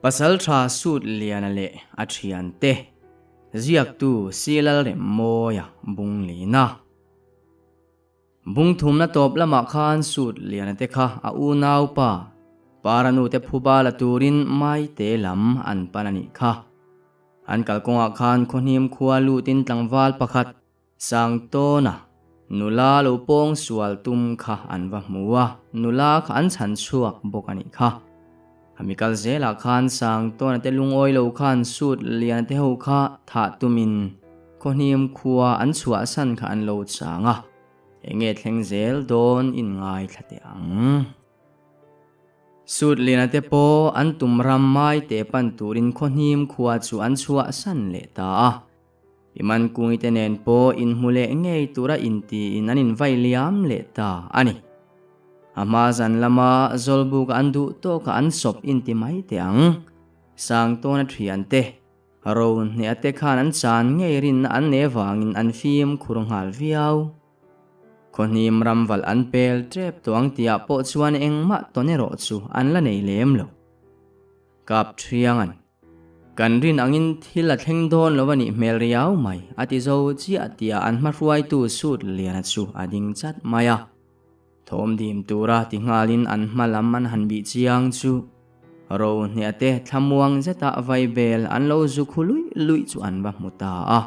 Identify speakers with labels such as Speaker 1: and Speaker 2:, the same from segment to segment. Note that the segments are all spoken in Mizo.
Speaker 1: Pasalṭha Sutliana leh a ṭhiante, ziaktu Silalremmawia Bunglina. Bung thumna tawp lamah khan Sutliana te kha a unaupa Paranute phuba la turin Maite lam an pan a nih kha. An kalkawngah khan Khawhnim khua lutin tlangval pakhat Sangtawna nula lo pawng sual tum kha an va hmu a, nula kha an chhan chhuak bawk a nih kha. A mi kal zelah khan Sangtawna te lungawi lo khan Sutliana te ho kha thah tumin Khawhnim khua an chhuahsan kha an lo chang a, enge thleng zel dawn in ngaithla teh ang. Sutliana te pawh an tum ram mai te pan turin Khawhnim khua chu an chhuahsan leh ta a. I Mankungi te nen pawh inhmu leh ngei tura intiin an invai liam leh ta a ni. A hma zan lama Zawlbuka an duh tawkah an sawp inti mai teh ang. Sangtawna thiante, Rohneh-a te khan an chan ngei rinna an nei avangin an fimkhur nghal viau. Khawhnim ramvalh an pel tep tawh ang tihah pawh chuan engmah tawn erawh chu an la nei lem lo. Kap thiang an. Kan rin angin thil a thleng dawn lo a nih hmel riau mai, a ti zo chiah tia an hmahruaitu suit liana chu a ding chat mai a. Thawm dim tura ti nghalin an hma lam an han bih chiang chu ro hniah te thlamuang zeta vaibel an lo zu khu luih luih chu an va hmu ta a.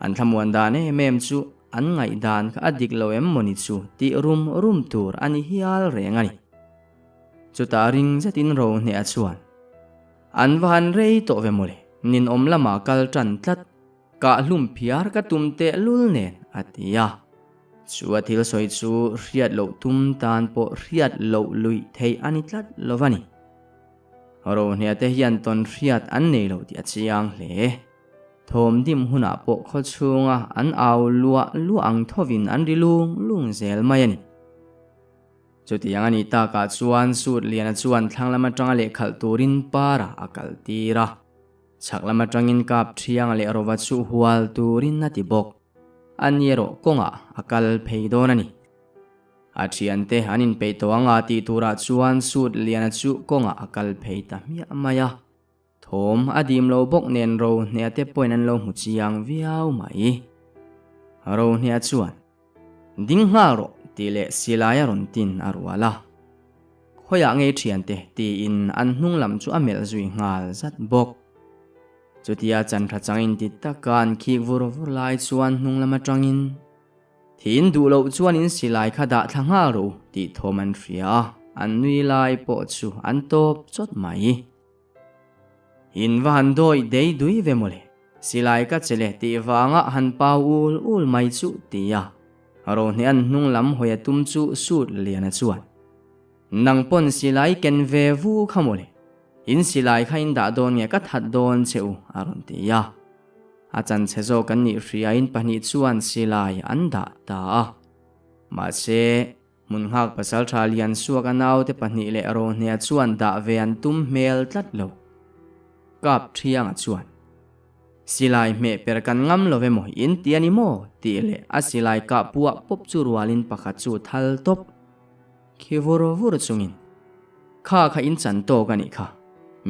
Speaker 1: An thlamuan dan em em chu an ngaihdan kha a dik lo em mawni chu tih rum rum tur a ni hial reng a ni. Chutah ring zetin ro hniah chuan An va han rei tawh ve mawle, ninawm lamah kal tan tlat, kah hlum phiar ka tum teh lul nen, a ti a. Chu a thil sawi chu hriat loh tum tan pawh hriat loh luih theih a ni tlat lo va ni. Rohnia te hian tawn hriat an nei lo tih a chiang hle. Thawm dim hunah pawh khaw chhunga an au luah luah ang thovin an ri lung lung zel mai a ni. Chutiang a nih takah chuan Sutliana chuan thlang lam atanga lehkhalh turin Para a kal tir a. Chhak lam atangin Kap Thianga leh Rova chu hual turin a ti bawk. A ni erawh kawngah a kal phei dawn a ni. A thiante an inpeih tawh anga tih turah chuan Sutliana chu kawngah a kal phei ta hmiah mai a. Thawm a dim lo bawk nen Rohnea te pawhin an lo hmu chiang viau mai. Rohnea chuan, Ding nghal rawh tih leh silai a rawn tin a rual a. Khawiah ngei thiante tiin an hnung lam chu a melh zui nghal zat bawk. Chutia chanhra changin ti taka an khik vur vur lai chuan hnung lam atangin, Thiin duh loh chuan in silai kha dah thla nghal rawh u tih thawm an hria a, an nui lai pawh chu an tawp chawt mai. In va han dawi dei dui ve mawle, silai ka che le tih vanga han pau ul ul mai chu ti a, Rohne an hnung lam hawi a tum chu Sut Liana chuan, Nang pawn silai ken ve vu kha mawle, in silai kha in dah dawn nge ka that dawn che u a rawn ti a. A chanchhe zawk an nih hriain pahnih chuan silai an dah ta a. Mahse. Hmun nghak pasaltha lian suak a naute pahnih leh Rohnea chuan dah ve an tum hmel tlat lo. Kap Thianga chuan, Silai hmeh per kan ngam lo emaw in ti a ni maw? tih leh a silai kah puah pawp chu rualin pakhat chu thal tawp khi vur vur chungin, Kha kha in chan tawk a nih kha.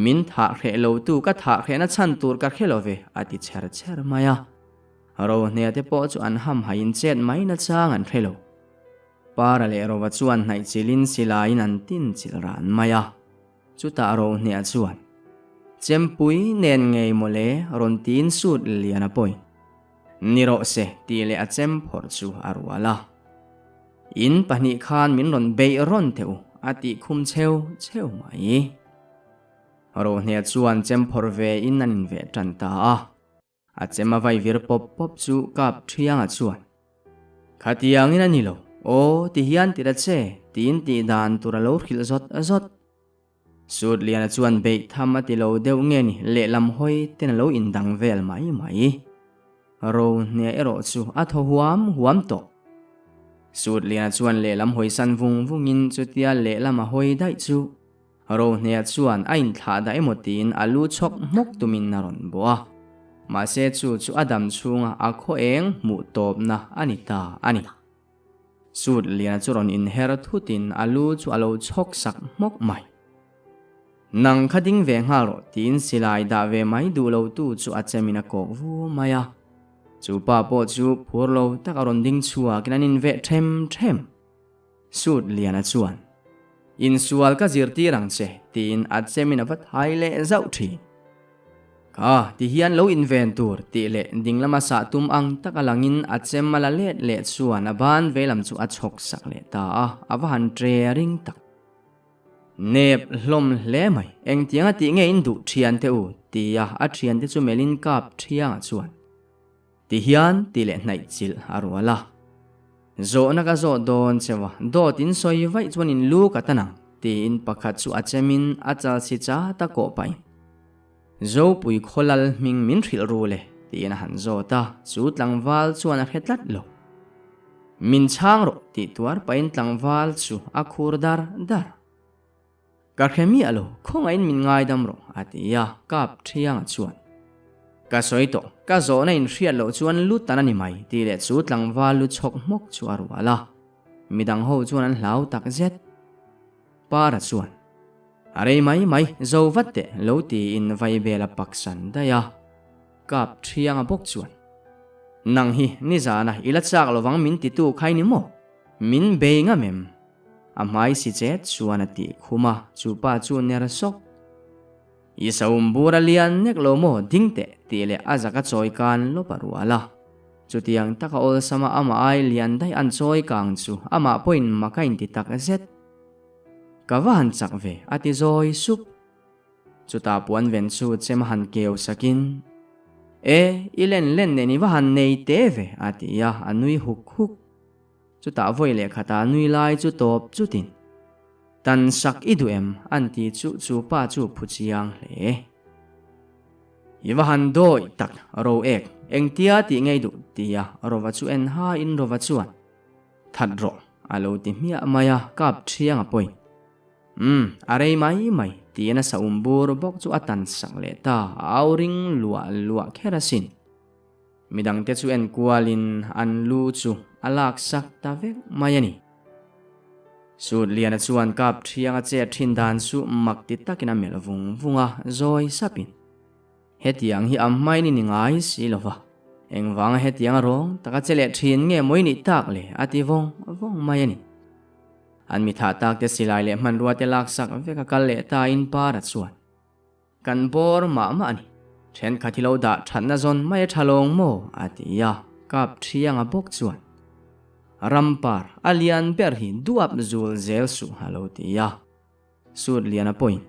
Speaker 1: Min thah hreh lo tu ka thah hrehna chhan tur ka hre lo ve a ti chher chher mai a. Rohnea te pawh chu an hamhaiin chet mai nachang an hre lo. Para leh Rova chuan hnaih chilhin silaiin an tin chilh ran mai a. Chutah Rohneah chuan, Chempui nen ngei mawle rawn tiin sut lian a pawi. Ni rawh se tih leh a chem phawrh chu a rual a. In pahnih khan min rawn beih rawn teh u a tih khum cheu cheu mai. Rohneah chuan chem phawrh ve in an inveh tan ta a. A chem a vai vir pawp pawp chu kap thianga chuan, Khatiangin a ni lo, aw ti hian ti ta che, tiin tih dan tur a lo hrilh zawt zawt. Sutliana chuan beih tham a ti lo deuh nge ni lehlam hawi ten a lo indang vel mai mai. Ro hne erawh chu a thaw huam huam tawh. Sutliana chuan lehlam hawi san vung vungin chutia lehlam a hawi daih chu Rohnea chuan a inthlah dah emaw tiin a lu chhawk hmawk tumin a rawn bawh a. Mahse chu chu a dam chhunga a khaw eng hmuh tawpna a ni ta a ni. Sut liana chu rawn inher thutin a lu chu a lo chhawk sak hmawk mai. Nang kha ding ve nghal rawh tiin silai dah ve mai duh lo tu chu a chemin a kawk vu mai a. Chu pa pawh chu phur lo tak a rawn ding chhuakin an inveh ṭhem ṭhem. Suit Liana chuan, Insual ka zirtir ang che tiin a chemin a va thai leh zauh ṭhin. Ka ti hian lo inven tur tih leh ding lama sah tum ang taka langin a chem a la let leh chuan a ban veilam chu a chhawk sak leh ta a, a va han ṭe ring tak. Nep hlawm hle mai, engtianga tih nge in duh ṭhian te u? tia a ṭhiante chu melhin kap ṭhiangah chuan ti hian ti leh hnaih chilh a rual a. Zawhna ka zawh dawn cheu a, dawt in sawi vaih chuan in lu ka tan ang, tiin pakhat chu a chemin a chal si chat a kawh pahin Zopui khawlal hming min hrilh ru le, tiin a han zawt a, chu tlangval chuan a hre tlat lo. Min chhang rawh tih tuar pahin tlangval chu a khur dar dar. Ka hre miah lo, khawngaihin min ngaidam rawh, a ti a, kap thianga chuan. Ka sawi tawh, ka zawhna in hriat loh chuan lu tan a ni mai, tih leh chu tlangval lu chhawk hmawk chu a rual a. Midang ho chuan an hlau tak zet. Para chuan, A rei mai mai, zo vat teh, lo tiin vaibel a paksan daih a. Kap thianga bawk chuan, Nang hi nizana i la chak lovang min titu khai ni maw? Min bei ngam em? A hmai si chet chuan a tih khum a, chu pa chu ner sawk. I saum bur a lian nek lo maw ding teh tih leh a zaka chawi kan lawp a rual a. Chutiang taka awlsama amah ai lian daih an chawi kang chu amah pawhin mak a inti tak zet. Ka va han chak ve a ti zawi sup. Chutah puan ven chu chem a han keu sakin, E, i len len nen i va han nei te ve a ti a, a nui huk huk. Chutah vawi leh khatah nui lai chu tawp chutin, Tan sak i duh em? an ti chu chu pa chu phu chiang hle. I va han dawi tak ro ek, engtia tih ngei duh? tia Rova chu en hain Rova chuan, That rawh, a lo ti hmiah mai a, kap thiang a pawi. Umm, a rei mai mai, tiin a saum bur bawk chu a tan sak leh ta, a au ring luah luah kher asin. Midangte chu en kualin an lu chu a laksak ta vek mai a ni. Sutliana chuan kap thianga chet thin dan chu mak ti takin a melh vung vung a, zawi sapin, Hetiang hi a hmain i ni ngai si lo va, engvanga hetianga rawng taka che leh thin nge maw i nih tak le? a ti vawng vawng mai a ni. An mithah takte silai leh hmanrua te laksak vek a kal leh ta in Para chuan, Kan bawr mah mah a ni. Thenkhat hi lo dah thatna zawn mai a tha lawng maw? a ti a, kap thianga bawk chuan, Rampar, a lian ber hi duap zul zel suh a lo ti a. Sut lian a pawhin,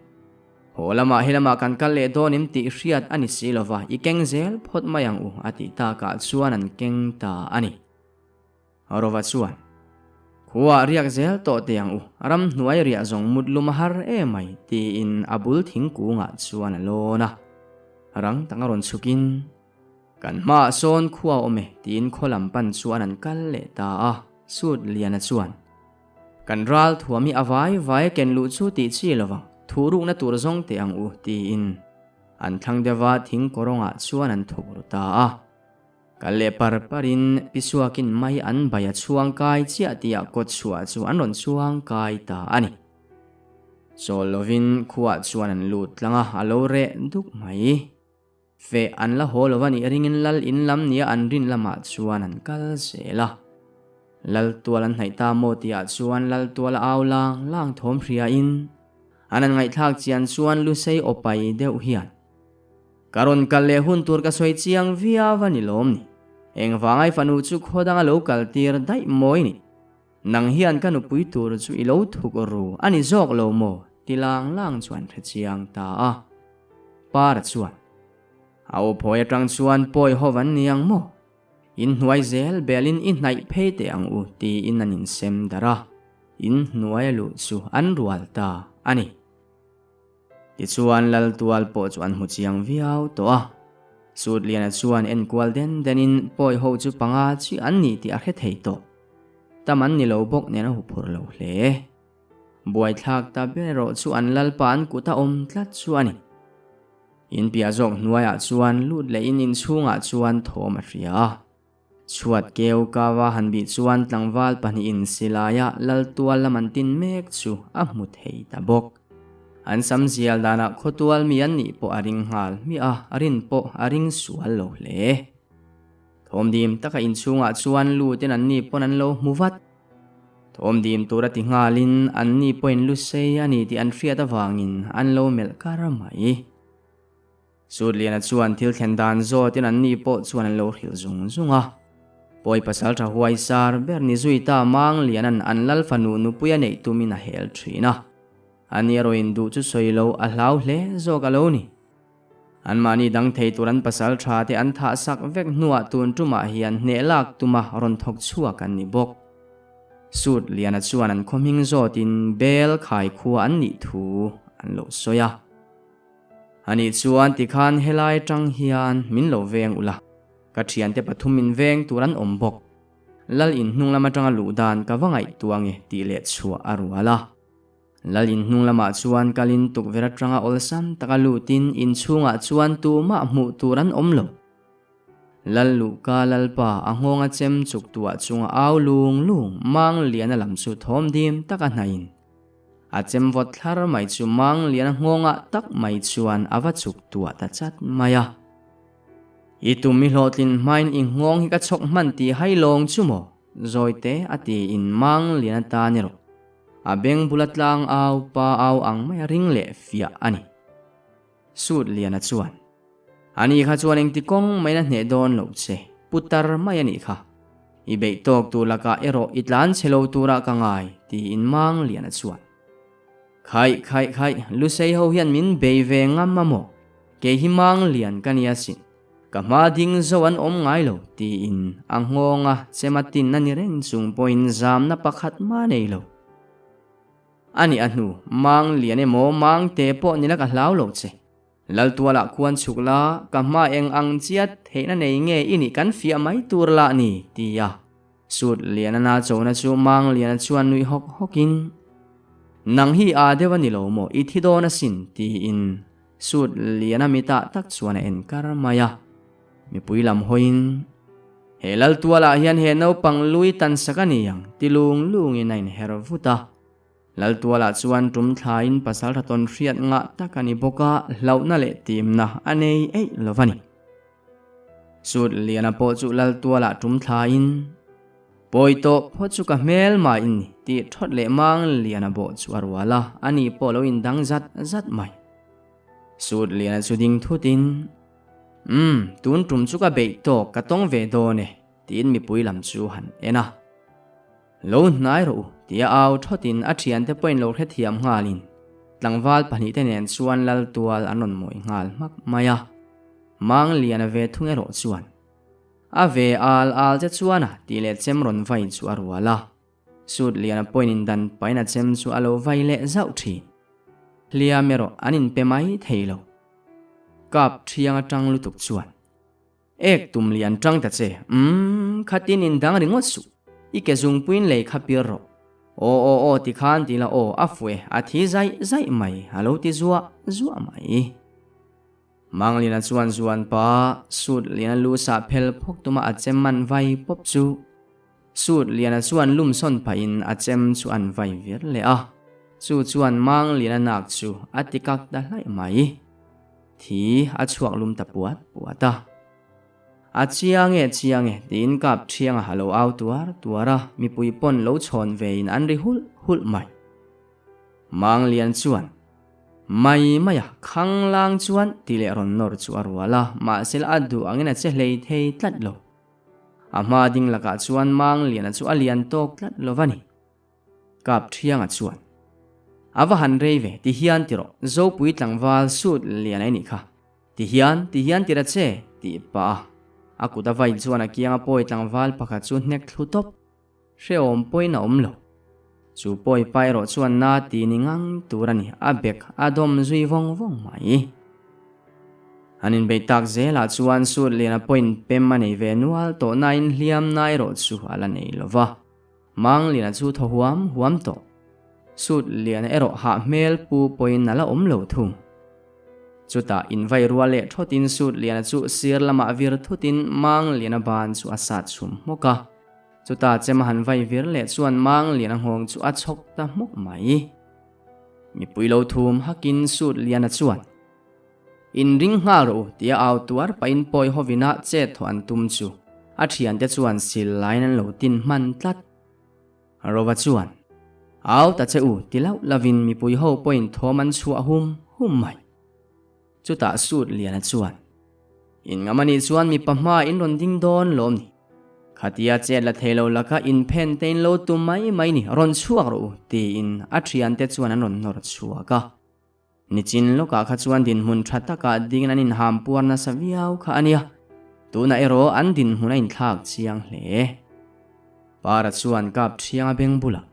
Speaker 1: Haw lamah he lamah kan kal leh dawn em tih hriat a ni si lova, i keng zel phawt mai ang u a tih takah chuan an keng ta a ni. Rova chuan, Khuaah riak zel tawh teh ang u, ramhnuai riah zawng mut lum a har em mai, tiin a bul thingkungah chuan a lawn a. Rang taka rawn chhukin, Kan hmaah sawn khua a awm e, tiin khaw lam pan chuan an kal leh ta a. Sut Liana chuan, Kan ral thuam hi a vai vai a ken luh chu tih chi lo vang, thu rukna tur zawng teh ang u, tiin an thlang deuh a, thing kawrawngah chuan an thuk ru ta a. Kal leh par parin Pisuakin mai an bai a chhuang kai chiah tihah kawt chhuah chu an rawn chhuang kai ta a ni. Chawl lovin khuaah chuan an lut tlang a, a lo reh duk mai. Feh an la haw lo a nih ringin lal in lam nia an rin lamah chuan an kal zel a. Lal tual an hnaih ta maw tihah chuan lal tual a au lang lang thawm hriain an han ngaihthlak chian chuan lusei aw pai deuh hian, Ka rawn kal leh hun tur ka sawi chiang viau a ni lawm ni. Engvangai fanu chu khaw danga lo kal tir daih mawi ni. Nang hian ka nupui tur chu i lo thuk ru a ni zawk lo maw? ti lang lang chuan hre chiang ta a. Para chuan, A aw phawi atang chuan pawi ho van ni ang maw? In hnuai zel belin i hnaih phei teh ang u tiin an insem darh a. In hnuai a luh chu an rual ta a ni. Tichuan Laltual pawh chu an hmu chiang viau tawh a. Sutliana chuan enkual den denin pawi ho chu panga chi an ni tih a hre thei tawh. Tam an ni lo bawk nen a huphurh lo hle. Buaithlak ta ber erawh chu an Lalpa an kut a awm tlat chu a ni. In piah zawk hnuaiah chuan lut lehin inchhungah chuan thawm a hria a. Chhuat keu kava han bih chuan tlangval pahnihin silaia Laltual lam an tin mek chu a hmu thei ta bawk. An sam zial danah khawtual mi an nih pawh a ring nghal hmiah a, a rin pawh a ring sual lo hle. Thawmdim taka inchhungah chuan lutin anni pawn an lo hmu vat. Thawmdim tur a ti nghalin anni pawhin lu sei a ni tih an hriat avangin an lo melh kar mai. Sutliana chuan thil thlen dan zawtin anni pawh chuan an lo hrilh zung zung a. Pawi pasal tha huai sar ber ni zui ta Mangliana'n an lal fanu nupui a neih tumin a hel thin a. Ani erawhin duh chu sawi lo a hlau hle zawk a lo ni. Anmahni dang thei tur an pasal tha te an thah sak vek hnuah tun tumah hian hneh lak tuma rawn thawk chhuak an ni bawk. Sutliana chuan an khaw hming zawtin Bel khai khua an nih thu an lo sawi a. Anih chuan tikhan helai atang hian min lo veng ula, ka thiante pathum min veng tur an awm bawk. Lal in hnung lam atanga luh dan ka va ngaihtuah nge tih leh chhuah a rual a. Lal in hnung lamah chuan kalin tukverh atanga awlsam taka lutin inchhungah chuan tumah hmuh tur an awm lo. Lal luhka lalpa a nghawnga chem chuk tuah chunga au lung lung mang liana lam chu thawm dim taka hnaihin A chem vawt thlar mai chu mang lian a nghawngah tak mai chuan a va chuk tuah ta chat mai a. I tum i hlawhtlin hmain i nghawng hi ka chhawk hman tih hai lawng chu maw? Zawite a tiin mang lian atan erawh a beng bula tlang au pa au ang mai a ring leh fiah a ni. Sut liana chuan, Ani kha chuan engti kawng maiin a hneh dawn loh che, putar mai a nih kha. I beih tawk tur lakah erawh i tlan chhe lo turah ka ngai, tiin Mang Liana chuan. Khaih, khaih, khaih, Lusei ho hian min bei ve ngam a maw? Kei hi Mang Lian ka nia sin. Ka hma ding zo an awm ngai lo, tiin a nghawnga chema tin a ni reng chung pawhin zamna pakhat mah nei lo. A nih a hnu, Mang Lian emaw Mang te pawh nila ka hlau lo che. Laltualah khuan chhuk la, ka hma eng ang chiat theihna nei nge i nih kan fiah mai tur lah ni, ti a. Sut Liana na chona chu Mang Liana chuan nuih hawk hawkin, Nang hi aa deuh a ni lo maw, i thi dawn asin, tiin Sut Liana mitah tak chuan a en kar mai a. Mipui lam hawiin, He Laltualah hian he naupang lui tan sak a ni ang, ti lung lungin a inher vut a. Laltualah chuan tum thlain pasal tha tawn hriat ngah tak a ni bawk a, hlauhna leh timna a nei eih lo va ni. Sut Liana pawh chu Laltualah tum thlain, Pawi tawh phawt chu ka hmel mah in ni, tih thawt leh mang Liana bawh chu a rual a, ani pawh lo indang zat zat mai. Sut Liana chu ding thutin, Umm, tun tum chu ka beih tawk ka tawng ve dawn e, tiin mipui lam chu han en a. Lo hnai rawh u, tia au thawtin a thiante pawhin lo hrethiam nghalin tlangval pahnihte nen chuan lal tual an rawn mawi nghal hmak mai a. Mangliana ve thung erawh chuan, A ve al al che chuan a, tih leh chem rawn vai chu a rual a. Sutliana pawhin indan pahin a chem chu a lo vai leh zauh thin. Hliam erawh an inpe mai thei lo. Kap thiang atang lutuk chuan. Ek tum lian tang ta che, umm, khatin in dang ringawt suh, i ke zungpuiin lei kha pir rawh. Aw aw aw ti khan ti la aw, a fuh e, a thi zaih zaih mai, a lo ti zuah zuah mai. Mangliana chuan zuan pa, Sut Liana lu sah phel phawk tuma a chem man vai pawp chu. Sut Liana chuan lum sawn pahin a chem chu an vai vir leh a, chu chuan Mangliana nak chu a ti kak ta hlaih mai. Thi a chhuak lum ta puat puat a. A chiang e, chiang e, tiin kap thianga a lo au tuar tuar a, mipui pawn lo chhawn vein an ri hulh hulh mai. Manglian chuan, Mai mai a, khanglang chuan ti leh rawn nawr chu a rual a, mahse a duh angin a che hlei thei tlat lo. A hma ding lakah chuan Mangliana chu a lian tawk tlat lo va ni. Kap Thianga chuan, A va han rei ve, ti hian ti rawh, Zopui tlangval suit lian a nih kha. Ti hian, ti hian ti ra che, tih pah a. A kut a vai chuan a kianga pawi tlangval pakhat chu hnek thlu tawp. Hrehawm pawhin a awm lo. Chu pawi pa erawh chuan na ti ni ngang tur a ni, a bek a dawm zui vawng vawng mai. An inbeih tak zelah chuan suit liana pawhin pem a nei ve nual tawh nain hliam na erawh chu a la nei lo va. Mangliana chu thaw huam huam tawh. Sut liana erawh hah hmel pu pawhin a la awm lo thung. Chutah invai rual leh thawtin Sut liana chu sir lamah vir thutin Mangliana ban chu a sat chhum hmawk a. Chutah chem a han vai vir leh chuan Mangliana nghawng chu a chhawk ta hmawk mai. Mipui lo thum hakin Sut Liana chuan, Inring nghal rawh u, tia au tuar pahin pawi hovina chet thawh an tum chu a thiante chuan sil laiin an lo tin hman tlat. Rova chuan, Au ta che u, ti lauh lovin mipui ho pawhin thawm an chhuah hum hum mai. Chutah Sut Liana chuan, In ngam anih chuan mipa hma in rawn ding dawn lawm ni? Khatia chet la thei lo laka in phen te in lo tum mai mai ni, rawn chhuak rawh u, tiin a thiante chuan an rawn nawr chhuak a. Nichin lawkah kha chuan dinhmun tha takah dingin an inham puar nasa viau kha a nia, tunah erawh an dinhmun a inthlak chiang hle. Para chuan kap thiang a beng bulah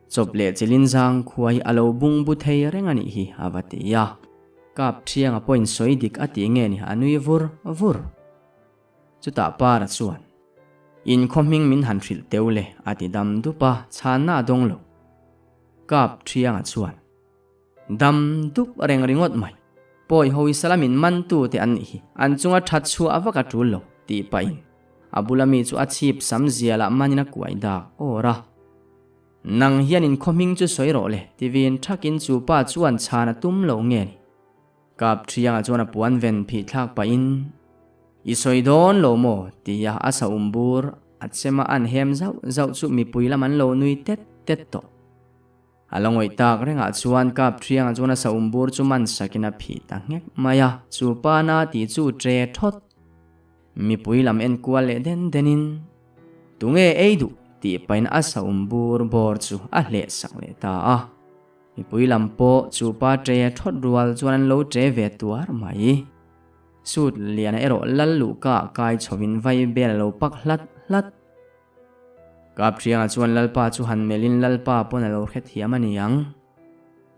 Speaker 1: chawp leh chilin zang khua hi a lo bung bu thei reng a nih hi a va ti a. Kap thianga pawhin sawi dik a tih nge ni a nui vur vur. Chutah Para chuan, In khaw hming min han hrilh teu le a ti dam dup a, chhanna a dawng lo. Kap thianga chuan, Dam dup reng ringawt mai. Pawi ho i salamin mantu te an nih hi, an chunga that chhuah vak a tul lo, tih pahin a bula mi chu a chhip sam zialah manin a kuai dak awr a. Nang hian in khaw hming chu sawi rawh le, tivin thakin chu pa chuan chhan a tum lo nge ni? Kap thiangah chuan a puan ven phih thlak pahin, I sawi dawn lo maw? tia a sa um bur a chema an hem zauh zauh chu mipui lam an lo nui tet tet tawh. A la ngawih tak rengah chuan kap thiangah chuan a sa um bur chu man sakin a phih ta nghek mai a, chu pa na tih chu tre thawt. Mipui lam en kual leh den denin, Tunge ei duh? tih pahin a sa um bur bawr chu a hleh sak leh ta a. Mipui lam pawh chu pa tre thawt rual chuan an lo tre ve tuar mai. Sut liana erawh lal luhka kai chhovin vai bel a lo pak hlat hlat. Kapṭhianga chuan Lalpa chu han melhin Lalpa pawn a lo hrethiam a ni ang.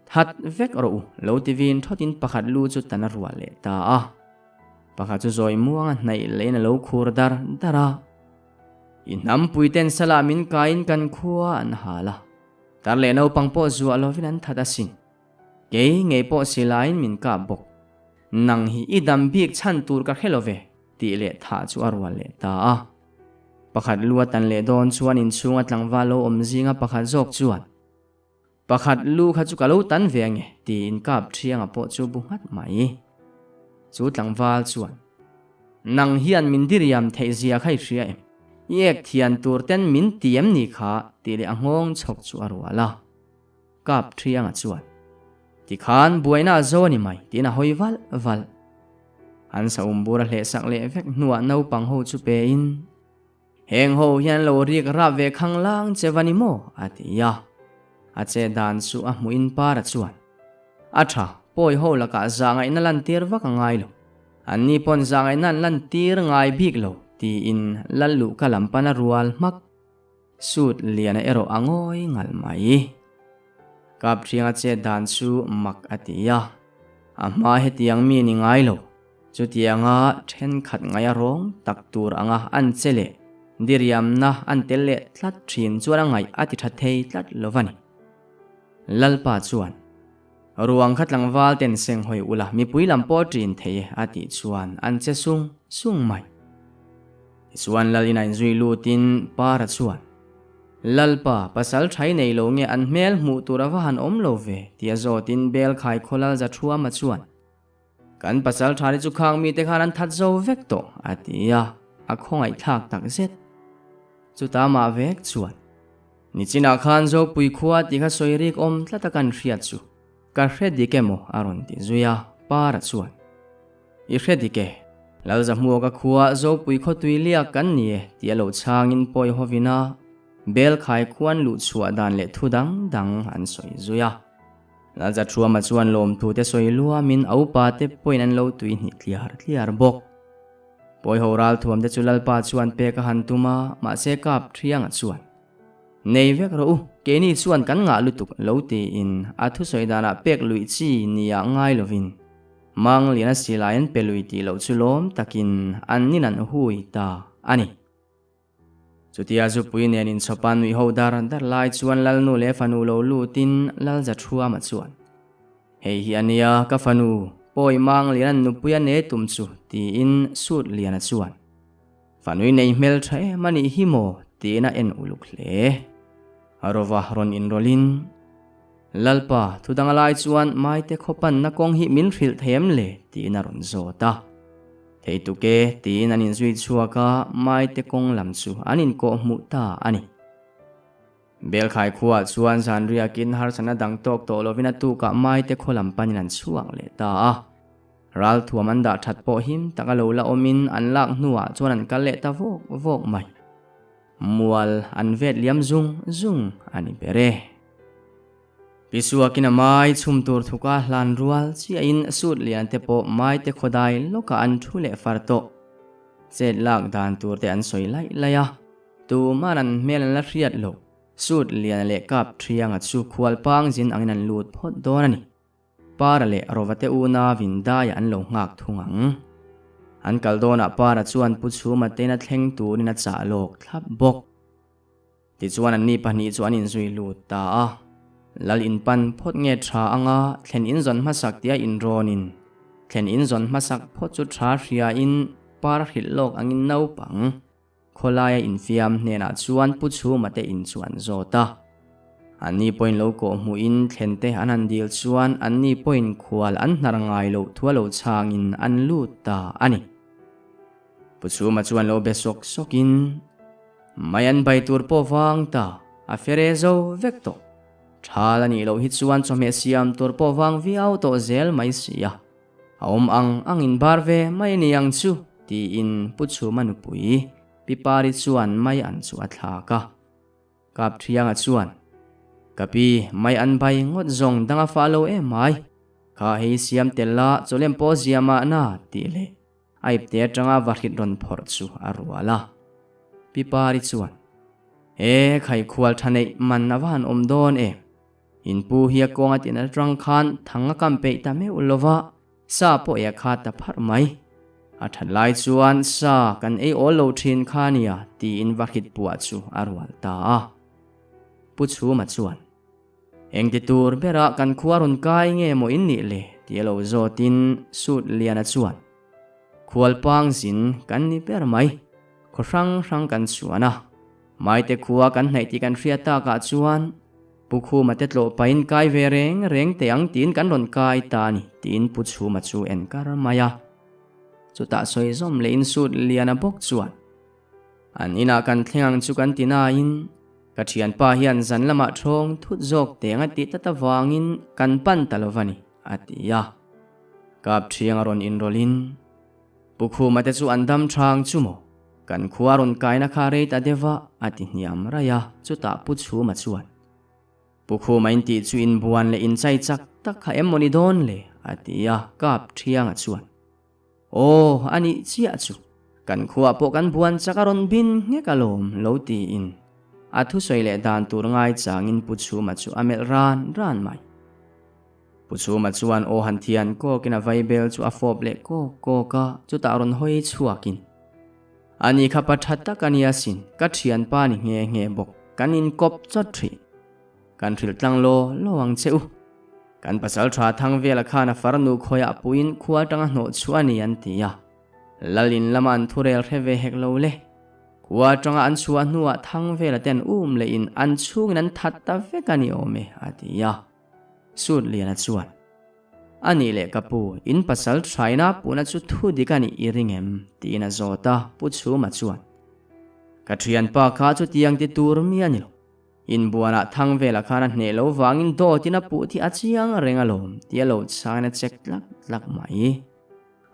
Speaker 1: That vek rawh u, lo ti vin thawtin pakhat lu chu tan a ruah leh ta a. Pakhat chu zawi muanga hnaih lehin a lo khur dar dar a. I hnampuiten salah min kaiin kan khua an hal a. Tar leh naupang pawh zuah lovin an that asin. Kei ngei pawh silaiin min kap bawk. Nang hi i dam bik chhan tur ka hre lo ve, tih leh thah chu a rual leh ta a. Pakhat lu a tan leh dawn chuan inchhunga tlangval lo awm zinga pakhat zawk chuan, Pakhat lu kha chu ka lo tan ve ange, tiin kap thianga pawh chu bu nghat mai. Chu tlangval chuan, Nang hian min diriam theih zia kha i hria em? I ek thian tur ten min ti em ni kha? tih leh a nghawng chhawk chu a rual a. Kap thianga chuan, Tikhan buaina a zo a ni mai, tiin a hawi valh valh. An saum bur a hlehsak leh vek hnuah naupang ho chu pein, Heng ho hian lo rik rap ve khang lang che va ni maw? a ti a. A che dan chu a hmuhin Para chuan, A tha, pawi ho lakah zahngaihna lantir vak a ngai lo. Anni pawn zahngaihna an lantir ngai bik lo, tiin Lal luhka lam pan a rual hmak. Sut liana erawh a ngawi ngalh mai. Kapṭhianga chet dan chu mak a ti a, a hma hetiang mi ni ngai lo. Chutianga ṭhenkhat ngaia rawng tak tur anga an che leh diriamna an tel leh tlat ṭhin chuan a ngaih a ti ṭha thei tlat lo va ni. Lalpa chuan, Ruang kha tlangval ten seng hawi ula mipui lam pawh ṭin thei e a tih chuan an che sung sung mai. Tichuan Lal ina inzui lutin Para chuan, Lalpa, pasal ṭhai nei lo nge an hmel hmuh tur a va han awm lo ve? tia zawtin Belkhai khaw Lal Zathuama chuan, Kan pasal ṭha te chu khang mite khan an that zo vek tawh, a ti a, a khawngaihthlak tak zet. Chuta mah vek chuan, Nichinah khan Zopui khua tih kha sawi rik awm tlat a kan hriat chu ka hre dik emaw a rawn ti zui a, Para chuan, I hre dik e, Lalzahmuaka khua Zopui khawtui liak kan ni e tih a lo chhangin pawi hovin a Belkhai khuan luh chhuah dan leh thu dang dang an sawi zui a. Lalzathuama chuan lawmthu te sawi luamin a upa te pawhin an lo tui hnih tliar tliar bawk. Pawi ho ralthuam te chu Lalpa chuan pek a han tum a, mahse kap thianga chuan, Nei vek rawh u, keini chuan kan ngah lutuk lo tiin a thusawi danah pek luih chi nia ngai lovin Mangliana silai an pe lui tih loh chu lawm takin an nin an hui ta a ni. Chutia zupui nen inchhawpa nuih ho dar dar lai chuan Lalnu leh fanu lo lutin Lalzathuama chuan, Hei hi a nia ka fanu, pawi mang lian an nupui a ne tum chu, tiin Sut Liana chuan, Fanui nei hmel tha em a nih hi maw? tiin a en uluk hle. Rova rawn inrawlhin. Lalpa, thu dang a lai chuan Maite khaw panna kawng hi min hrilh thei em le? tiin a rawn zawt a. Thei tuk e, tiin an inzui chhuak a, Maite kawng lam chu an inkawh hmuh ta a ni. Belkhai khuaah chuan zan riakin harsatna dang tawk tawh lovin a tukah Maite khaw lam panin an chhuak leh ta a. Ralthuam an dah that pawh him tak a lo la awmin an lak hnuah chuan an kal leh ta vawk vawk mai. Mual an vet liam zung zung a ni ber e. Pi Suakin a mai chhum tur thuka hlan rual chiahin suit lian te pawh maite khawdai lawkah an thu leh far tawh. Chet lak dan tur te an sawi laih laih a, tuman an hmel an la hriat lo. Suit lian leh kap thianga chu khual pang zin angin an lut phawt dawn a ni. Para leh Rovate unau in daiah an lo nghak thung ang. An kal dawnah Para chuan Pu Chhuma te'n a thleng turin a chah lawk thlap bawk. Tichuan anni pahnih chu an inzui lut ta a. Lal in pan phawt nge tha anga thlen in zawn hmasak tia inrawnin thlen in zawn hmasak phawt chu tha hriain Para hrilh lawk angin naupang Khawlaia infiam hnenah chuan Pu Chhuma te in chu an zawt a. Anni pawhin lo kawh hmuhin thlen te an han dil chuan anni pawhin khual an hnar ngai loh thu a lo chhangin an lut ta a ni. Pu Chhuma chuan lo be sawk sawkin, Mai an bai tur pawh vang ta, a fere zo vek tawh. Thal a nih loh hi chuan chawhmeh siam tur pawh vang viau tawh zel mai si a. A awm ang ang in bar ve mai ni ang chu, tiin Pu Chhuma nupui Pi Pari chuan mai an chu a thlak a. Kap Thianga chuan, Ka pi, mai an bai ngawt zawng dang a fah lo em mai. Kha hei siam tel la, chawlem pawh zia mahna, tih leh a ipte atanga vahrit rawn phawrh chu a rual a. Pi Pari chuan, E, khaikhual tha neih man a va han awm dawn em? In pu hi a kawng a tin atang khan thang a kam peih ta meuh lo va, sa pawh ei a khat ta pharh mai. A that lai chuan sa kan ei awl lo thin kha nia tiin va hrit puah chu a rual ta a. Pu Chhuma chuan, Engti tur berah kan khua rawn kai nge maw in nih le? ti a lo zawtin Sut Liana chuan, Khualpang zin kan ni ber mai, khaw hrang hrang kan chuan a. Maite khua kan hnaih tih kan hriat takah chuan Pu Khuma te tlawh pahin kai ve reng reng teh ang tiin kan rawn kai ta a ni tiin Pu Chhuma chu en kar mai a. Chutah sawi zawm leh insut Liana bawk chuan an inah kan thleng ang chu kan ti nain ka thianpa hian zan lamah thawng thut zawk teng a tih tlat avangin kan pan ta lo va ni a ti a. Kap thiang a rawn inrawlhin Pu Khuma te chu an dam thang chu maw? Kan khua rawn kaina kha rei ta deuh a, a ti hniam raih a, chutah Pu Chhuma chuan, Pu Khuma in tih chu inbuan leh inchai chak tak kha em maw ni dawn le? a ti a, Kap Thianga chuan, Aw, a nih chiah chu, kan khuaah pawh kan buan chak a rawn bin nghek alawm, lo tiin a thusawi leh dan tur ngaichangin Pu Chhuma chu a melh ran ran mai. Pu Chhuma chuan aw han thian kawkin a vaibel chu a fawp leh kawk kawk a, chutah rawn hawi chhuakin, Ani kha pa tha tak a nia sin, ka thianpa ni nghe nghe bawk, kan inkawp chawt thin. Kan hrilh tlang law law ang che u. Kan pasal tha thang vela khan a farnu khawiah puiin khua atanga hnawh chhuah a ni an ti a. Lalin lama an thurel hre ve hek lo le. Khua atanga an chhuah hnuah thang vela ten um lehin an chhungin an that ta vek a ni awm e, a ti a. Sut Liana chuan, A nih leh ka pu, in pasal thaina puhna chu thu dik a nih i ring em? tiin a zawt a, Pu Chhuma chuan, Ka thianpa kha chutiang ti tur mi a ni lo. Inbuanah thang velah khan a hneh lo vangin dawtin a puh thi a chiang reng alawm tia lo chhangin a check tlak tlak mai.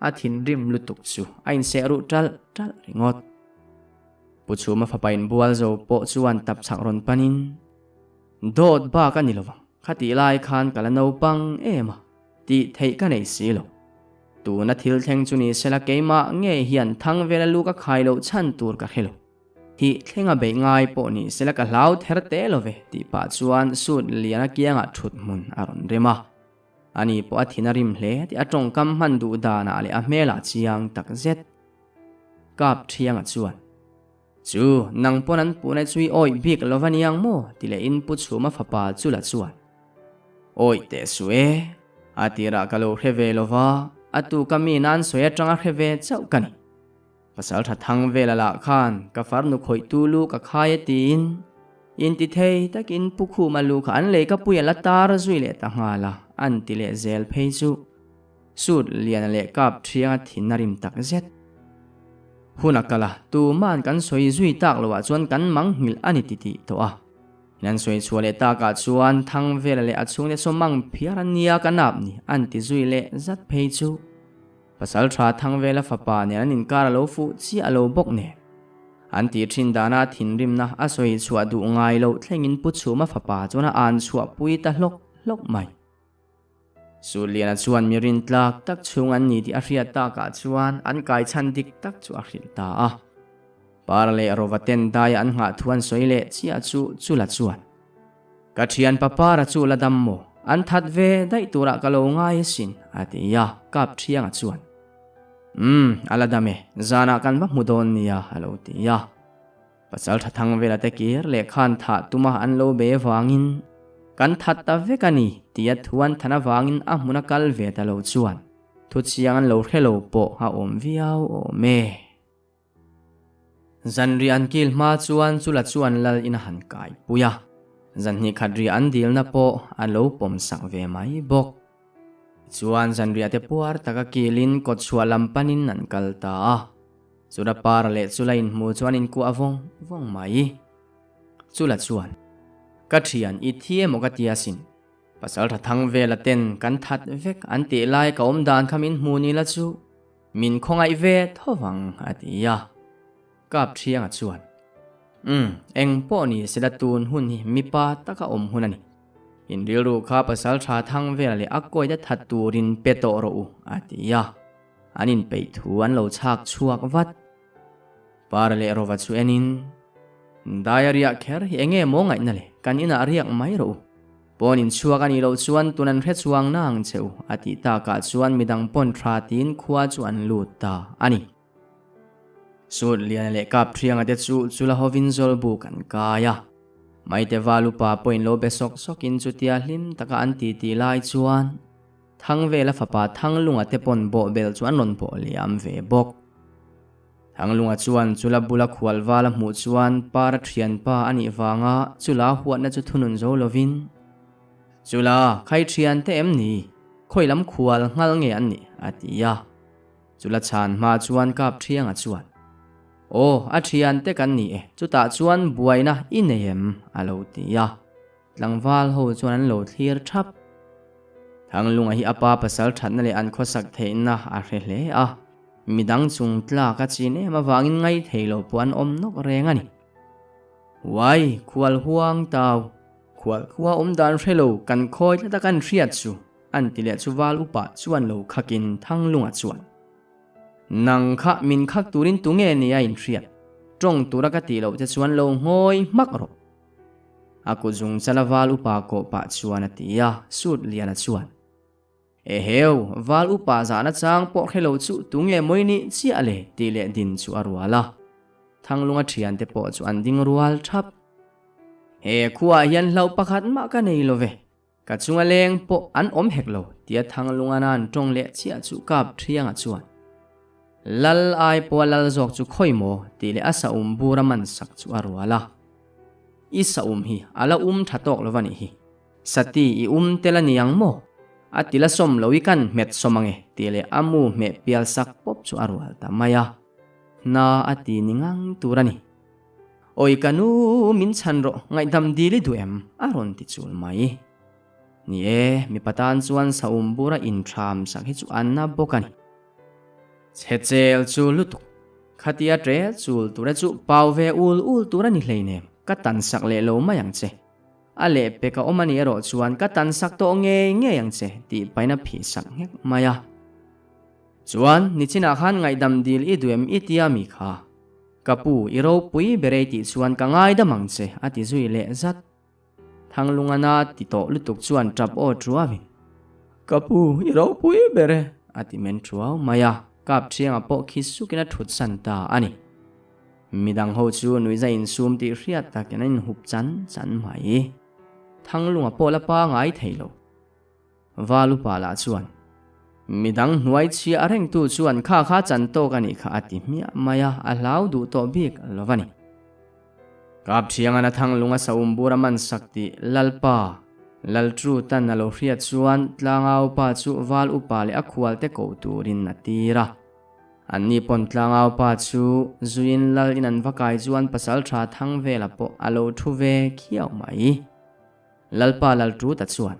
Speaker 1: A thinrim lutuk chu a inseh ruh ṭalh ṭalh ringawt. Pu Chhuma fapa inbual zo pawh chuan tapchhak rawn panin, Dawt bak a ni lovang, khatih lai khan ka la naupang em a, tih theih ka nei si lo. Tuna thil thleng chu ni sela keimah ngei hian thang vela lu ka khai loh chhan tur ka hre lo. Thih thlenga beih ngai pawh ni sela ka hlau ther teh lo ve tih pah chuan suit liana kiangah thut hmun a rawn rem a. Ani pawh a thin a rim hle tih a tawngkam hman duh danah leh a hmelah chiang tak zet. Kap Thianga chuan. Chu, nang pawn an puhna chu i awih bik lo va niang maw? ti leh in Pu Chhuma fapa chu la chuan, Awih teh suh e, a tirah ka lo hre ve lo va, a tu ka mi nan sawi atanga hre ve chauh ka ni. Pasal tha thang vela lah khan ka farnu khawih tu lu ka khai a tiin Inti thei takin Pu Khuma lu kha an lei ka pui a la tar zui leh ta nghal a, an ti leh zel phei chu. Sut Liana leh Kap Thianga thin a rim tak zet. Hun a kal a, tuma'n kan sawi zui tak loh ah chuan kan mang nghilh a ni ti tih tawh a. In an sawi chhuah leh takah chuan Thangvela leh a chhungte saw mang phiar a nia ka nap ni an ti zui leh zat phei chu. Pasal tha Thangvela fapa nen an inkar a lo fuh chiah lo bawk nen. An tih thin dana thinrimna a sawi chhuah duh ngai loh thlengin Pu Chhuma fapa chuan a an chhuah pui ta hlawk hlawk mai. Suliana chuan mi rintlak tak chhung an ni tih a hriat takah chuan an kaichhan dik tak chu a hrilh ta a. Par leh Rova ten daia an nghah thu an sawi leh chiah chu Chula chuan, Ka thianpa Para chu la dam maw? An that ve daih turah ka lo ngai asin, a ti a, Kap Thianga chuan, Umm, a la dam e, zanah kan va hmu dawn nia, a lo ti a. Pasal tha thang vela te kir leh khan thah tuma an lo be vangin kan that ta vek a ni tia thu an than avangin a hmuna kal ve ta lo chuan thu chiang an lo hre lo pawh a awm viau awm e. Zanriah an kil hma chuan chula chuan lal in a han kai pui a, zanhnih khat riah an dilna pawh a lo pawm sak ve mai bawk. Tichuan zanriah te puar taka kilin kawtchhuah lam panin an kal ta a. Chula par leh chula inhmu chuan inkuah vawng vawng mai. Chula chuan, Ka thian i thi emaw ka ti asin. Pasal tha thang vela ten kan that vek an tih lai ka awm dan kha min hmu ni la chu min khawngaih ve tho vang a ti a. Kap Thianga chuan, Umm, eng pawh ni sela tun hun hi mipa taka awm hun a ni. In rilru kha pasal tha thang vela leh a kawite that turin pe tawh rawh u a ti a. An inpeih thu an lo chhak chhuak vat. Para leh Rova chu enin, Dai a riah kher hi enge maw ngaihna le, kan inah riak mai rawh u. Pawn inchhuak a nih loh chuan tun an hre chuang na ang che u, a tih takah chuan midang pawn tha tiin khua chu an lut ta a ni. Sut Liana leh Kap Thianga te chu chula hovin Zawlbuk an kai a. Maite Val upa pawhin lo be sawk sawkin chutia hlim taka an titi lai chuan, Thangvela fapa Thanglunga te pawn bawhbel chu an rawn bawh liam ve bawk. Thanglunga chuan chula bula khualval a hmuh chuan Para thianpa a nih vanga chula huatna chu thunun zo lovin, Chula, khai thian te em ni? Khawi lam khual nghal nge an nih? a ti a. Chula chhan hma chuan Kap Thianga chuan, Aw, a thian te kan ni e, chutah chuan buaina i nei em? a lo ti a. Tlangval ho chuan an lo thlir thap. Thanglunga hi a pa pasal thatna leh an khawsak theihna a hre hle a, midang chung tlak a chin em avangin ngai thei lo pawh an awm nawk reng a ni. Uai, khual huang tau, khual khua awm dan hre lo kan khawi tlat a kan hriat chu, an ti leh chu val upa chuan lo khakin Thanglunga chuan, Nang kha min khak turin tunge nia inhriat, tawng tura ka tih loh che chuan lo ngawi hmak rawh. A kut zung chala val upa kawh pah chuan a ti a, Sut Liana chuan, Eheu, val upa zahna chang pawh hre lo chu tunge mawi nih chiah le? tih leh din chu a rual a. Thanglunga thiante pawh chu an ding rual thap. He khuaah hian hlauh pakhat mah ka nei lo ve, ka chunga leng pawh an awm hek lo, tia Thanglunga nan tawng leh chiah chu Kap Thianga chuan, Lal ai pawha lal zawk chu khawi maw? tih leh a saum bur a man sak chu a rual a. I saum hi a la um tha tawk lo va nih hi. Sati i um tel a ni ang maw? A ti la sawm lo i kan hmet sawm ang e tih leh a mu hmeh pial sak pawp chu a rual ta mai a. Hna a ti ni ngang tur a ni. Awi ka nu min chhan rawh ngaihdam dil i duh em? a rawn ti chul mai. Ni e, mipa tan chuan saum bura inthram sak hi chu a na bawk a ni. Chhe chel chu lutuk. Khatia ṭe chul tura chu pau ve ul ul tur a ni hleinem, ka tan sak leh lo mai ang che. A leh pek a awm a nih erawh chuan ka tan sak tawh ngei ngei ang che tih pain a phih sak nghek mai a. Chuan, nichinah khan ngaihdam dil i duh em i tia mi kha? Ka pu, i ropui ber ei tih chuan ka ngaidam ang che a ti zui leh zat. Thanglungana ti tawh lutuk chuan tap aw truauin, Ka pu, i ropui ber e, a ti men truau mai a, kap thianga pawh khi sukin a thut san ta a ni. Midang ho chu nuihza insum tih hriat takin an inhup chan chan mai. Thanglunga pawh la pangai thei lo. Valupa lah chuan, Midang hnuai chhia a rengtu chuan kha kha chan tawk a nih kha a ti hmiah mai a, a hlau duh tawh bik lo va ni. Kapthiangan a thanglung a saum bur a man sak tih Lalpa, Laltrutan a lo hriat chuan tlangau pa chu val upa leh a khual te koh turin a tir a. Anni pawn tlangau pa chu zuiin lal in an va kai chuan pasaltha Thangvela pawh a lo thu ve khiau mai. Lalpa Laltruta chuan,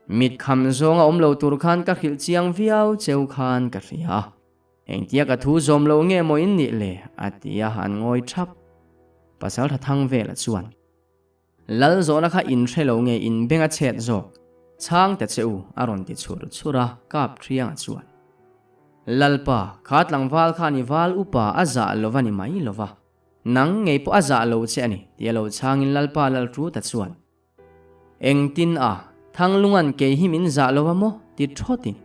Speaker 1: Mit kham zawnga awm lo tur khan ka hrilh chiang viau cheu khan ka hria. Engtia ka thu zawm lo nge maw in nih le? a ti a, an ngawi thap. Pasaltha Thangvela chuan, Lal zawhna kha in hre lo nge in beng a chhet zawk? Chhang ta che u, a rawn ti chhur chhur a, kap Thianga chuan, Lalpa, kha tlangval khan i val upa a zah lova ni mai lova, nang ngei pawh a zah lo che a ni, tia lo chhangin Lalpa Laltruta chuan, Engtin a, Thanglunga'n kei hi min zah lo a maw? ti thawtin.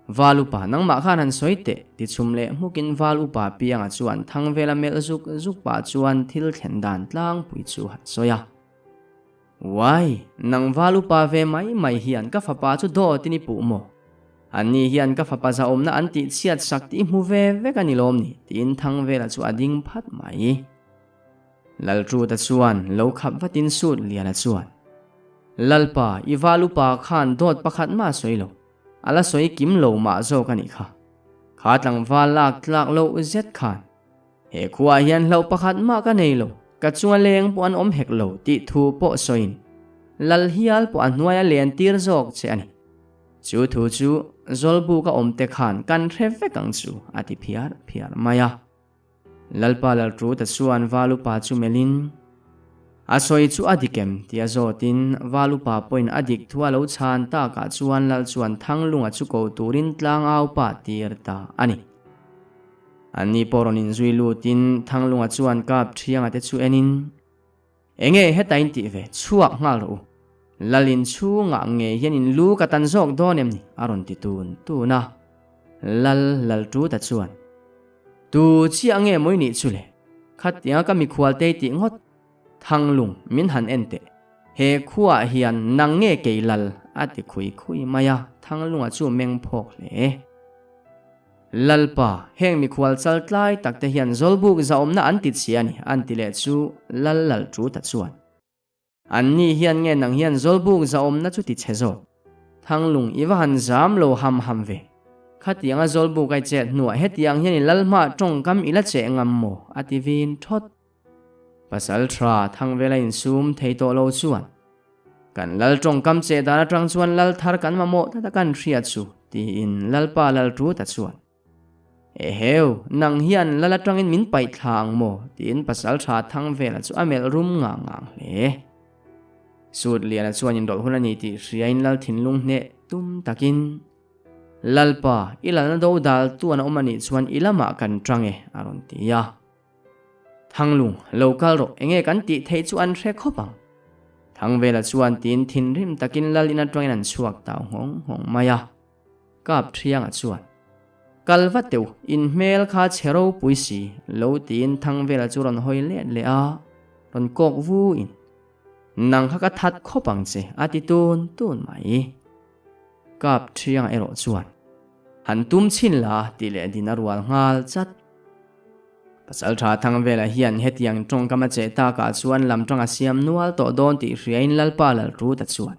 Speaker 1: Val upa, nangmah khan han sawi teh, ti chhum leh hmukin Val upa pianga chuan Thangvela melh zuk zuk pah chuan thil thlen dan tlangpui chu han sawi a. Uai, nang Val upa ve mai mai hian ka fapa chu dawtin i puh maw? Anni hian ka fapa zahawmna an tihchhiat sak tih i hmu ve vek a ni lawm ni? tiin Thangvela chu a ding phat mai. Laltruta chuan lo khap vatin sut Liana chuan, Lalpa, i val upa khan dawt pakhat mah a sawi lo, a la sawi kim lo mah zawk a nih kha. Kha tlangval lak tlak loh zet khan, he khuaah hian hlauh pakhat mah ka nei lo, ka chunga leng pawh an awm hek lo tih thu pawh sawiin Lal hial pawh a hnuai a len tir zawk che a ni. Chu thu chu Zawlbuka awmte khan kan hre vek ang chu, a ti phiar phiar mai a. Lalpa Laltruta chuan Val upa chu melhin, A sawi chu a dik em? tia zawtin Val upa pawhin a dik thu a lo chhan takah chuan Lal chuan Thanglunga chu ko turin tlangau pa tir ta a ni. Anni pawh rawn inzui lutin Thanglunga chuan kap thianga te chu enin, Enge heta in tih ve? Chhuak nghal rawh u. Lal in chhungah nge hian in lu ka tan zawk dawn em ni? a rawn ti tun tun a. Lal Laltuta chuan, Tu chiah nge mawi nih chu le? Khatianga ka mikhual te tih ngawt Thanglung min han en teh. He khuaah hian nang nge kei lal? a ti khui khui mai a, Thanglunga chu meng phawk hle. Lalpa, heng mikhual chal tlai tak te hian Zawlbuk zahawmna an ti chhia a ni, an ti leh chu Lal lal tu ta chuan. An ni hian nge nang hian Zawlbuk zahawmna chu ti chhe zawk? Thanglung i va han zam lo ham ham ve. Khatianga Zawlbuk ai chet hnuah hetiang hian i lal hma tawngkam i la cheh ngam maw? a ti vin thawt. Pasal tha Thangvela insum thei tawh lo chuan, Kan lal tawngkam cheh dan atang chuan lal thar kan mamawh tlat a kan hriat chu, tiin Lalpa lal tu ta chuan, Eheu, nang hian lal atangin min paih thla ang maw? tiin pasal tha Thangvela chu a melh rum ngang ngang hle. Sutliana chuan inrawlh hun a ni tih hriain lal thinlung hneh tum takin, Lalpa, i lalna do dal tu an awm a nih chuan i lamah kan tang e, a rawn ti a. Thanglung, lo kal rawh, enge kan tih theih chu an hre khawp ang. Thangvela chuan tiin thinrim takin lal in atangin an chhuak tau nghawng nghawng mai a. Kap Thianga chuan, Kal va teuh, in hmel kha chhe ropui si, lo tiin Thangvela chu rawn hawi let leh a, rawn kawk vu in, Nang kha ka that khawp ang che, a ti tun tun mai. Kap Thianga erawh chuan, Han tum chhin la, tih leh din a rual nghal chat. Pasal tha Thangvela hian hetiang tawngkam a cheh takah chuan lam tang a siam nual tawh dawn tih hriain Lalpa Lalruta chuan,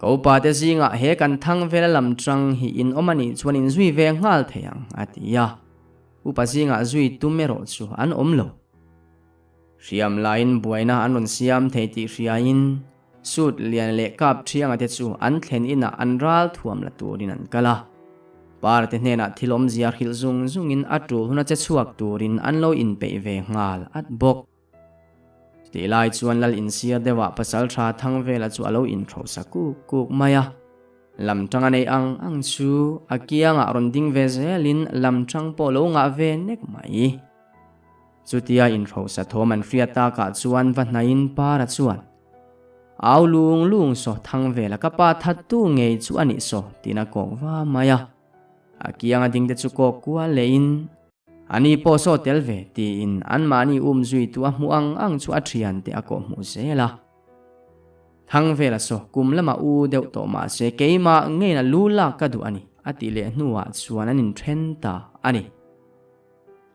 Speaker 1: Ka upa te zingah he kan Thangvela lam tang hi in awm a nih chuan in zui ve nghal thei ang, a ti a. Upa zingah zui tum erawh chu an awm lo. Hriam laiin buaina an rawn siam thei tih hriain Sut lian leh kap thianga te chu an thlen inah an ral thuam la turin an kal a. Par te hnenah thil awmzia hrilh zung zungin a tul huna che chhuak turin an lo inpeih ve nghal at bawk. Chutih lai chuan lal insiar deuhah pasaltha Thangvela chu a lo inhrosa kuk kuk mai a. Lamtang a neih ang ang chu a kiangah rawn ding ve zelin lamtang pawh lo ngah ve nek mai. Chutia inhrosa thawm an hriat takah chuan va hnaiin Para chuan, Au lung lung saw thang vela ka pa thattu ngei chu a nih saw, tiin a kawk va mai a. A kianga dingte chu kawk kual lehin, Ani pawh saw tel ve, tiin anmahni um zuitu a hmuh ang ang chu a thiante a kawh hmuh zel a. Thang vela saw kum lama u deuh tawh mah se keimah ngeiin a lu lak ka duh a ni, a tih leh hnuah chuan an inthen ta a ni.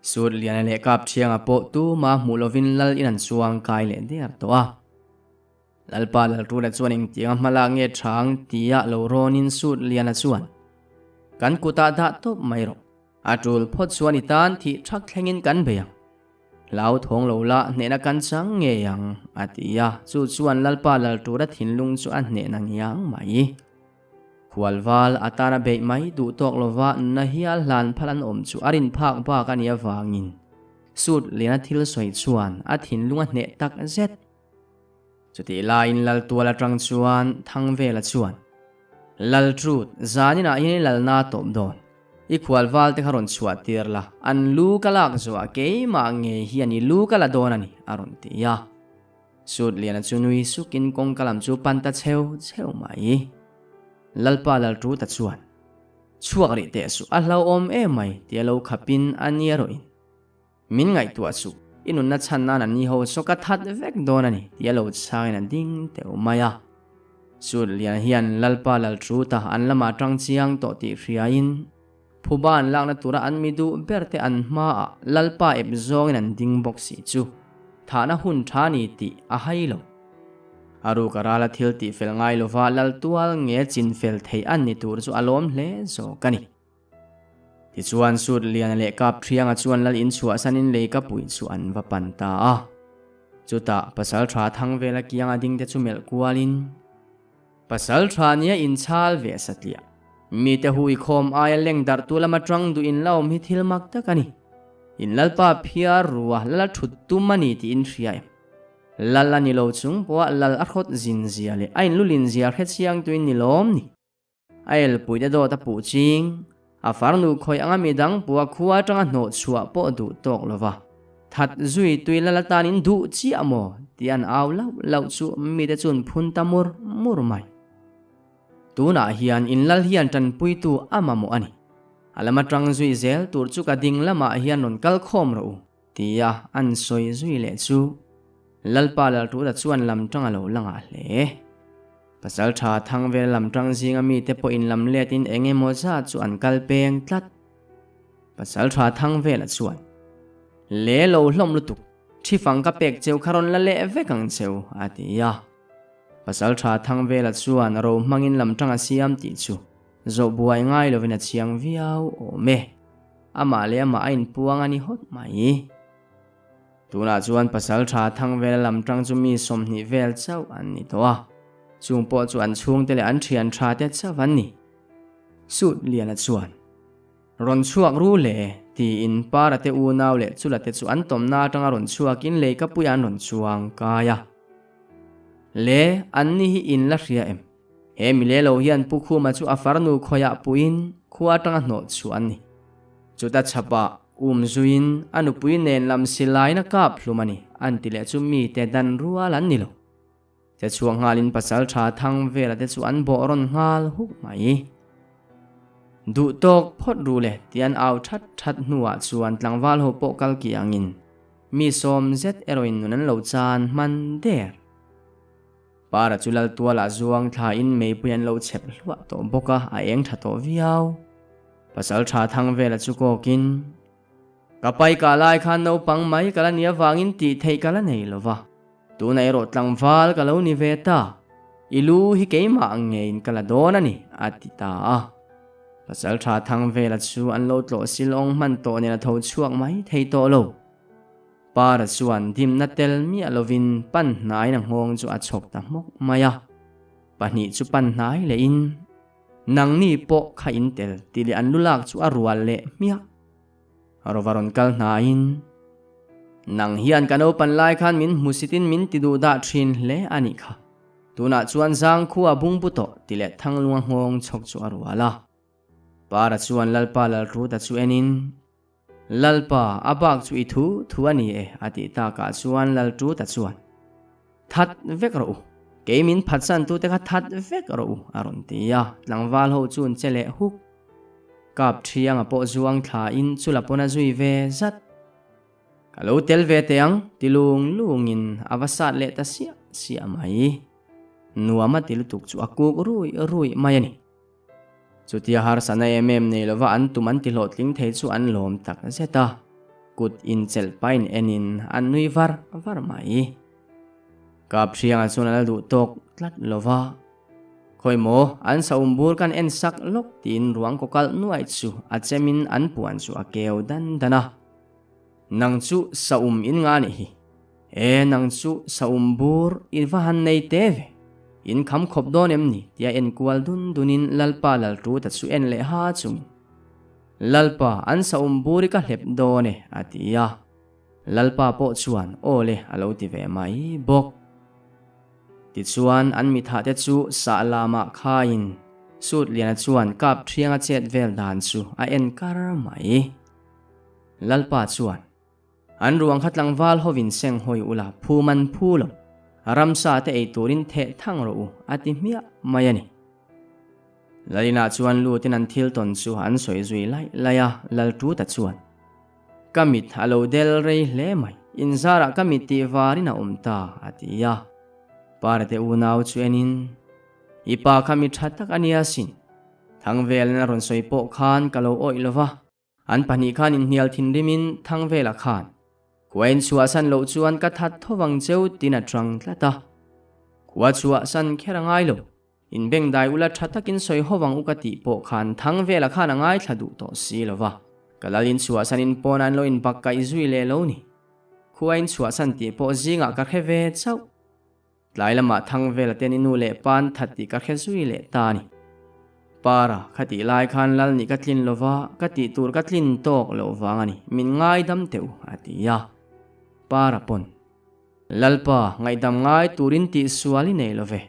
Speaker 1: Sutliana leh Kapṭhianga pawh tuma hmuh lovin lal in an chuang kai leh der tawh a. Lalpa Lalrula chuan engtianga hma lak nge ṭha ang tia lo rawnin Sutliana chuan, Kan kutah dah tawp mai rawh. A ṭul phawt chuan i tan thih ṭhak thlengin kan bei ang. Hlauthawng lo la hnehna kan chang ngei ang, a ti a. Chu chuan Lalpa Laltura thinlung chu a hnehna ngiang mai. Khualval atana beih mai duh tawk lova nuna hial hlan phal an awm chu a rin phak bak a nih avangin Sut Liana thil sawi chuan a thinlung a hneh tak zet. Chutih laiin Laltual atang chuan Thangvela chuan, Laltrut, zaninah hian i lalna tawp dawn. I khualval te kha rawn chhuah tir la, an lu ka lak zawhah keimah ngei hian i lu ka la dawn a ni, a rawn ti a. Sutliana chu nui sukin kawngka lam chu pan ta cheu cheu mai. Lalpa Laltruta chuan, Chhuak rih teh suh, a hlauhawm em mai, tia lo khapin a nia rawhin. Min ngaihtuah suh, i nunna chhan nan an ni ho saw ka that vek dawn a ni, tia lo chhangin a ding teuh mai a. Sutliana hian Lalpa Laltruta an lamah tang chiang tawh tih hriain, Phuba an lakna tura an mi duh ber te an hmaah Lalpa ep zawngin an ding bawk si chu thahna hun tha ni tih a hai lo. A ruk a rala thil tih fel ngai lova Lal tual nge chin fel theih an ni tur chu a lawm hle zawk a ni. Tichuan Sut Liana leh Kap Thianga chuan Lal in chhuahsanin lei ka puih chu an va pan ta a. Chutah Pasal tha Thangvela kianga ding te chu melh kualin, Pasal tha nia inchhal ve satliah. Mite hui khawm aia leng darh tu lama tang duh in la awm hi thil mak tak a ni. In lalpa phiar rua lal a thut tum a ni tih in hria em? Lal a ni lo chung pawha lal a hrawt zin zia leh a inlulin zia hre chiang tuin ni lawm ni. A elpuite dawt a puh ching. A farnu khawih anga midang pua khua atanga hnawh chhuah pawh duh tawk lova that zui tui lal atan in duh chiah maw tih an au lauh lauh chu mite chuan phun ta mur mur mai. Tunah hian in lal hian tanpuitu a mamawh a ni. A lam atang zui zel tur chu ka ding lamah hian rawn kal khawm rawh u tia an sawi zui leh chu Lalpa Lalruta chuan lam tang a lo la ngah hle. Pasal tha Thangvel lam tang zinga mite pawh in lam let in eng emaw zat chu an kal peng tlat. Pasal tha Thangvela chuan, Le lo hlawm lutuk, thi fang ka pek cheu kha rawn la leh vek ang cheu, a ti a. Pasal tha Thangvela chuan ro hmangin lam tang a siam tih chu zawh buai ngai lovin a chiang viau awm e. Amah leh amah a inpuang a ni hawt mai. Tunah chuan pasal tha Thangvela lam tang chu mi 20 vel chauh an ni tawh a, chung pawh chu an chhungte leh an thian tha te chauh an ni. Sut Liana chuan, Rawn chhuak ru le, tiin Para te unau leh Chula te chu an tawmna atanga rawn chhuakin leikapuiah an rawn chuang kai a. Le, an ni hi in la hria em? He mi leh lo hian Pu Khuma chu a farnu khawiah puiin khua atanga hnawh chhuah an ni. Chuta chhapah um zuiin a nupui nen lam silaina kap hlum a ni an ti leh chu mite dan rual an ni lo. Che chhuak nghalin pasal tha thang vela te chu an bawh rawn nghal huk mai. Duh tawk phawt ru le ti an au that that hnuah chuan tlangval ho pawh kal kiangin mi sawm zet erawhin nun an lo chan hman der. Para chu lal tualah zuang thlain meipui an lo chhep hluah tawh bawk a, a eng tha tawh viau. Pasal tha thang vela chu kawkin, Ka pai kah lai khan naupang mai ka la ni avangin tih theih ka la nei lo va, tunah erawh tlangval ka lo ni ve ta, i lu hi keimah ang ngeiin ka la dawn a ni, a ti ta a. Pasal tha thang vela chu an lo tlawh silawng hman tawh nen a tho chhuak mai thei tawh lo. Para chuan dimna tel miah lovin pan hnaiin a nghawng chu a chhawk ta hmawk mai a. Pahnih chu pan hnai lehin, Nangni pawh kha in tel tih leh an lu lak chu a rual leh hmiah. Rova rawn kal hnaiin, Nang hian ka naupan lai khan min hmusitin min ti duh dah thin hle a nih kha. Tunah chuan zangkhua bungbu tawh tih leh thanglunga nghawng chhawk chu a rual a. Para chuan Lalpa Lalruta chu enin, Lalpa, a bak chu i thu thu a ni e, a tih takah chuan Laltuta chuan, That vek rawh u, kei min phatsantute kha that vek rawh u, a rawn ti a, tlangval ho chuan che leh huk. Kap thianga pawh zuang thlain chula pawn a zui ve zat. Ka lo tel ve teh ang, ti lung lungin a va sat leh ta siah siah mai. Nuam a ti lutuk chu a kuk rui rui mai a ni. Chutia harsatna em em nei lova an tum an ti hlawhtling thei chu an lawm tak zet a. Kut inchelh pahin enin an nui var var mai. Kaphrianga chuan a la duh tawk tlat lo va. Khawi maw, an saum bur kan en sak lawk tiin ruang kaw kalh nuai chu a chemin an puan chu a keu dan dan a. Nang chu saum in nga nih hi. E, nang chu saum bur i va han nei te ve. In kham khawp dawn em ni? tia en kual dun dunin Lalpa Laltuta chu en leh ha chungin, Lalpa, an saum bur i ka hlep dawn e, a ti a. Lalpa pawh chuan aw le a lo ti ve mai bawk. Tichuan an mithahte chu sah lamah khaiin Sutliana chuan kap thianga chet vel dan chu a en kar mai. Lalpa chuan, An ruang kha tlangval hovin seng hawi ula phu man phu lo, ramsa te ei turin theh thang rawh u a ti hmiah mai a ni. Lalina chuan lutin an thil tawn chu an sawi zui laih laih a, Laltuta chuan, Ka mit a lo del rei hle mai, inzarah ka mit tih varin a awm ta, a ti a. Parate unau chu enin, I pa kha mi tha tak a nia sin. Thangvelin a rawn sawi pawh khan ka lo awih lo va, an pahnih khan inhnial thinrimin Thangvela khan, Khua inchhuahsan loh chuan ka that tho vang cheu tin a tang tlat a. Khua chhuahsan kher a ngai lo. In bengdai ula tha takin sawi ho vang u ka tih pawh khan Thangvela khan a ngaithla duh tawh si lo va. Ka lal in chhuahsan in pawn an lo in bak kaih zui leh lo ni. Khua in chhuahsan tih pawh zingah ka hre ve chauh. Tlai lamah Thangvela ten i nu leh pa'n that tih ka hre zui leh ta ni. Para, khatih lai khan lal nih ka tlin lo va, ka tih tur ka tlin tawk loh vang a ni, min ngaidam teh u, a ti a. Para pawn. Lalpa, ngaihdam ngai turin tih sual i nei lo ve.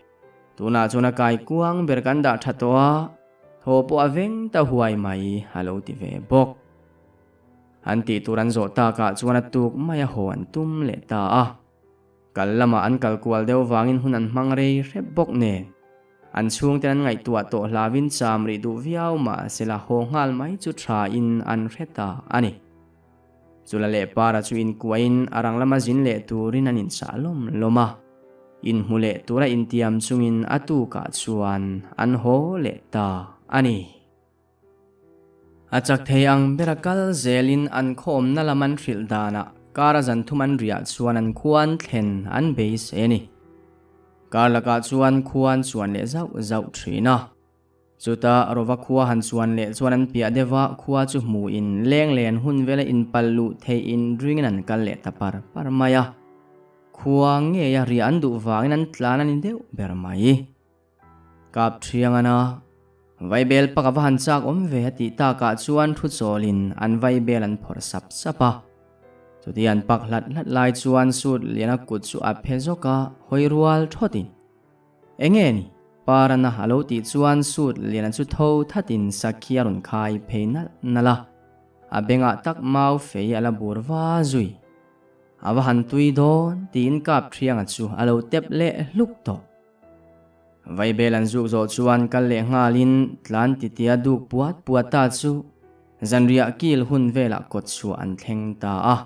Speaker 1: Tunah chuan a kai kuang ber kan dah tha tawh a, thaw pawh a veng ta huai mai, a lo ti ve bawk. An tih tur an zawh takah chuan a tuk mai a haw an tum leh ta a. Kal lamah an kal kual deuh vangin hun an hmang rei hrep bawk nen. An chhungten an ngaihtuah tawh hlauin cham rih duh viau mahsela haw nghal mai chu thain an hre ta a ni. Chula leh para chu inkuahin a rang lama zin leh turin an inchah lawm lawm a. Inhmu leh tura intiam chungin a tukah chuan an haw leh ta a ni. A chak thei ang bera kal zelin an khawmna lam an hrilh danah kar a zan thum an riah chuan an khuan thlen an beisei a ni. Kar lakah chuan khuan chuan leh zauh zauh thin a. Chuta Rova khua han chuan leh chuan an piah deuh a, khua chu hmuhin leng len hun vela inpal luh theihin ringin an kal leh ta par par mai a. Khua ngeia riah an duh vangin an tlan a ni deuh ber mai. Kap thiangan a, Vaibel pak a va han chak awm ve a tih takah chuan thu chawlin an vaibel an phawrh sap sap a. Chuti an pak hlat hlat lai chuan sut liana kut chu a phe zawk a, hawi rual thawtin. Enge ni? Parana a lo tih chuan suit liana chu tho thatin sakhi a rawn khai phei nalh nalh a, a bengah tak mau fei a la bur va zui. A va han tui dawn tiin kap thianga chu a lo tep leh hluk tawh. Vaibel an zuk zawh chuan kal leh nghalin tlan titia duk puat puat ta chu zanriah kil hun velah kawt chhuah an thleng ta a.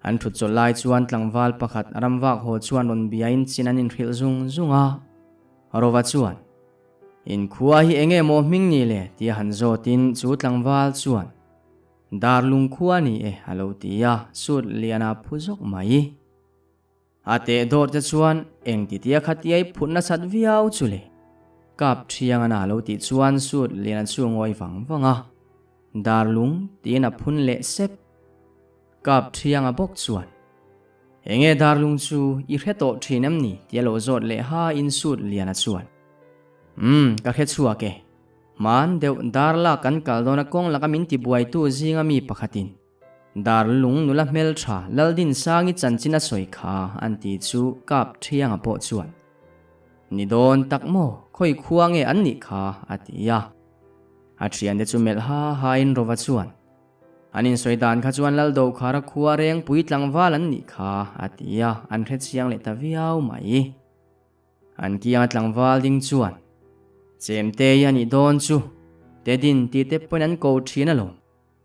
Speaker 1: An thut chawlh lai chuan tlangval pakhat ramvak haw chuan rawn biain chin an inhrilh zung zung a. Rova chuan, Inkhua hi enge maw hming ni le? tia han zawtin chu tlangval chuan, Darlung khua ni e a lo ti a, sut liana phu zawk mai. A teh dawr te chuan eng titia khatiai phut nasat viau chu le. Kap thiang ana lo tih chuan sut liana chu ngawi vang vang a, Darlung tiin a phun leh sep. Kap thianga bawk chuan, Enge darlung chu i hre tawh thin em ni? tia lo zawt leh ha in sut liana chuan, Umm, ka hre chhuak e. Hman deuh dar lak kan kal dawn a kawng laka min tibuaitu zinga mi pakhatin Darlung nula hmeltha Laldinsangi chanchin a sawi kha an ti chu Kap thianga pawh chuan, Ni dawn tak maw, khawi khua nge an nih kha? a ti a. A thiante chu melh ha hain Rova chuan, An insawi dan kha chuan Lal Dokhara khua rengpui tlangval an nih kha, a ti a, an hre chiang leh ta viau mai. An kianga tlangval ding chuan, Chemtei a nih dawn chu, Tedin tih te pawhin an ko thin alawm.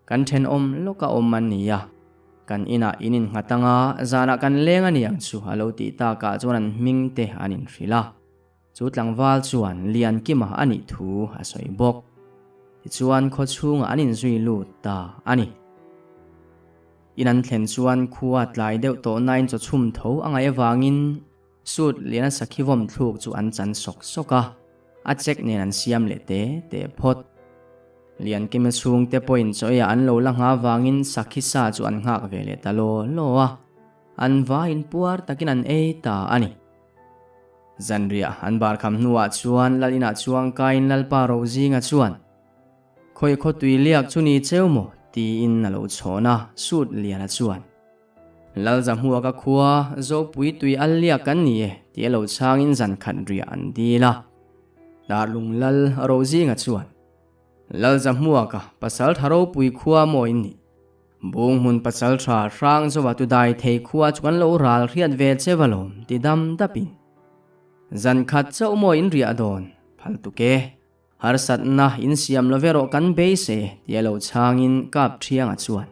Speaker 1: Kan thenawm lawka awm an ni a, kan inah in innghat anga zanah kan leng a ni ang chu, a lo tih takah chuan an hming te an inhrilh a. Chu tlangval chuan Liankima a nih thu a sawi bawk. Tichuan khaw chhungah an inzui lut ta a ni. In an thlen chuan khua tlai deuh tawh nain chaw chhum tho a ngaih avangin Sut liana sakhi vawm thluk chu an chan sawk sawk a, a chek nen an siam leh te te phawt. Liankima chhungte pawhin chaw eiah an lo la ngha vangin sakhi sa chu an nghak ve leh ta law law a, an vaiin puar takin an ei ta a ni. Zanriah an bar kham hnuah chuan Lal inah chuang kaiin Lalpa Rozinga chuan, Khawi khaw tui liak chu ni cheu maw? tiin a lo chhawn a, Sut liana chuan, Lalzahmua ka khua, Zopui tui al liak kan ni e, tih a lo chhangin zan khat riah an dil a. Darlung Lal Rozinga chuan, Lalzahmua ka pasal tha ropui khua maw in nih? Bung hmun pasal tha hrang zova tu dai thei khua chu kan lo ral hriat ve che va lawm, ti dam dapin. Zan khat chauh maw in riah dawn, phal tuk e. Harsatna in siam lo ve rawh kan beisei tia lo chhangin kap thianga chuan,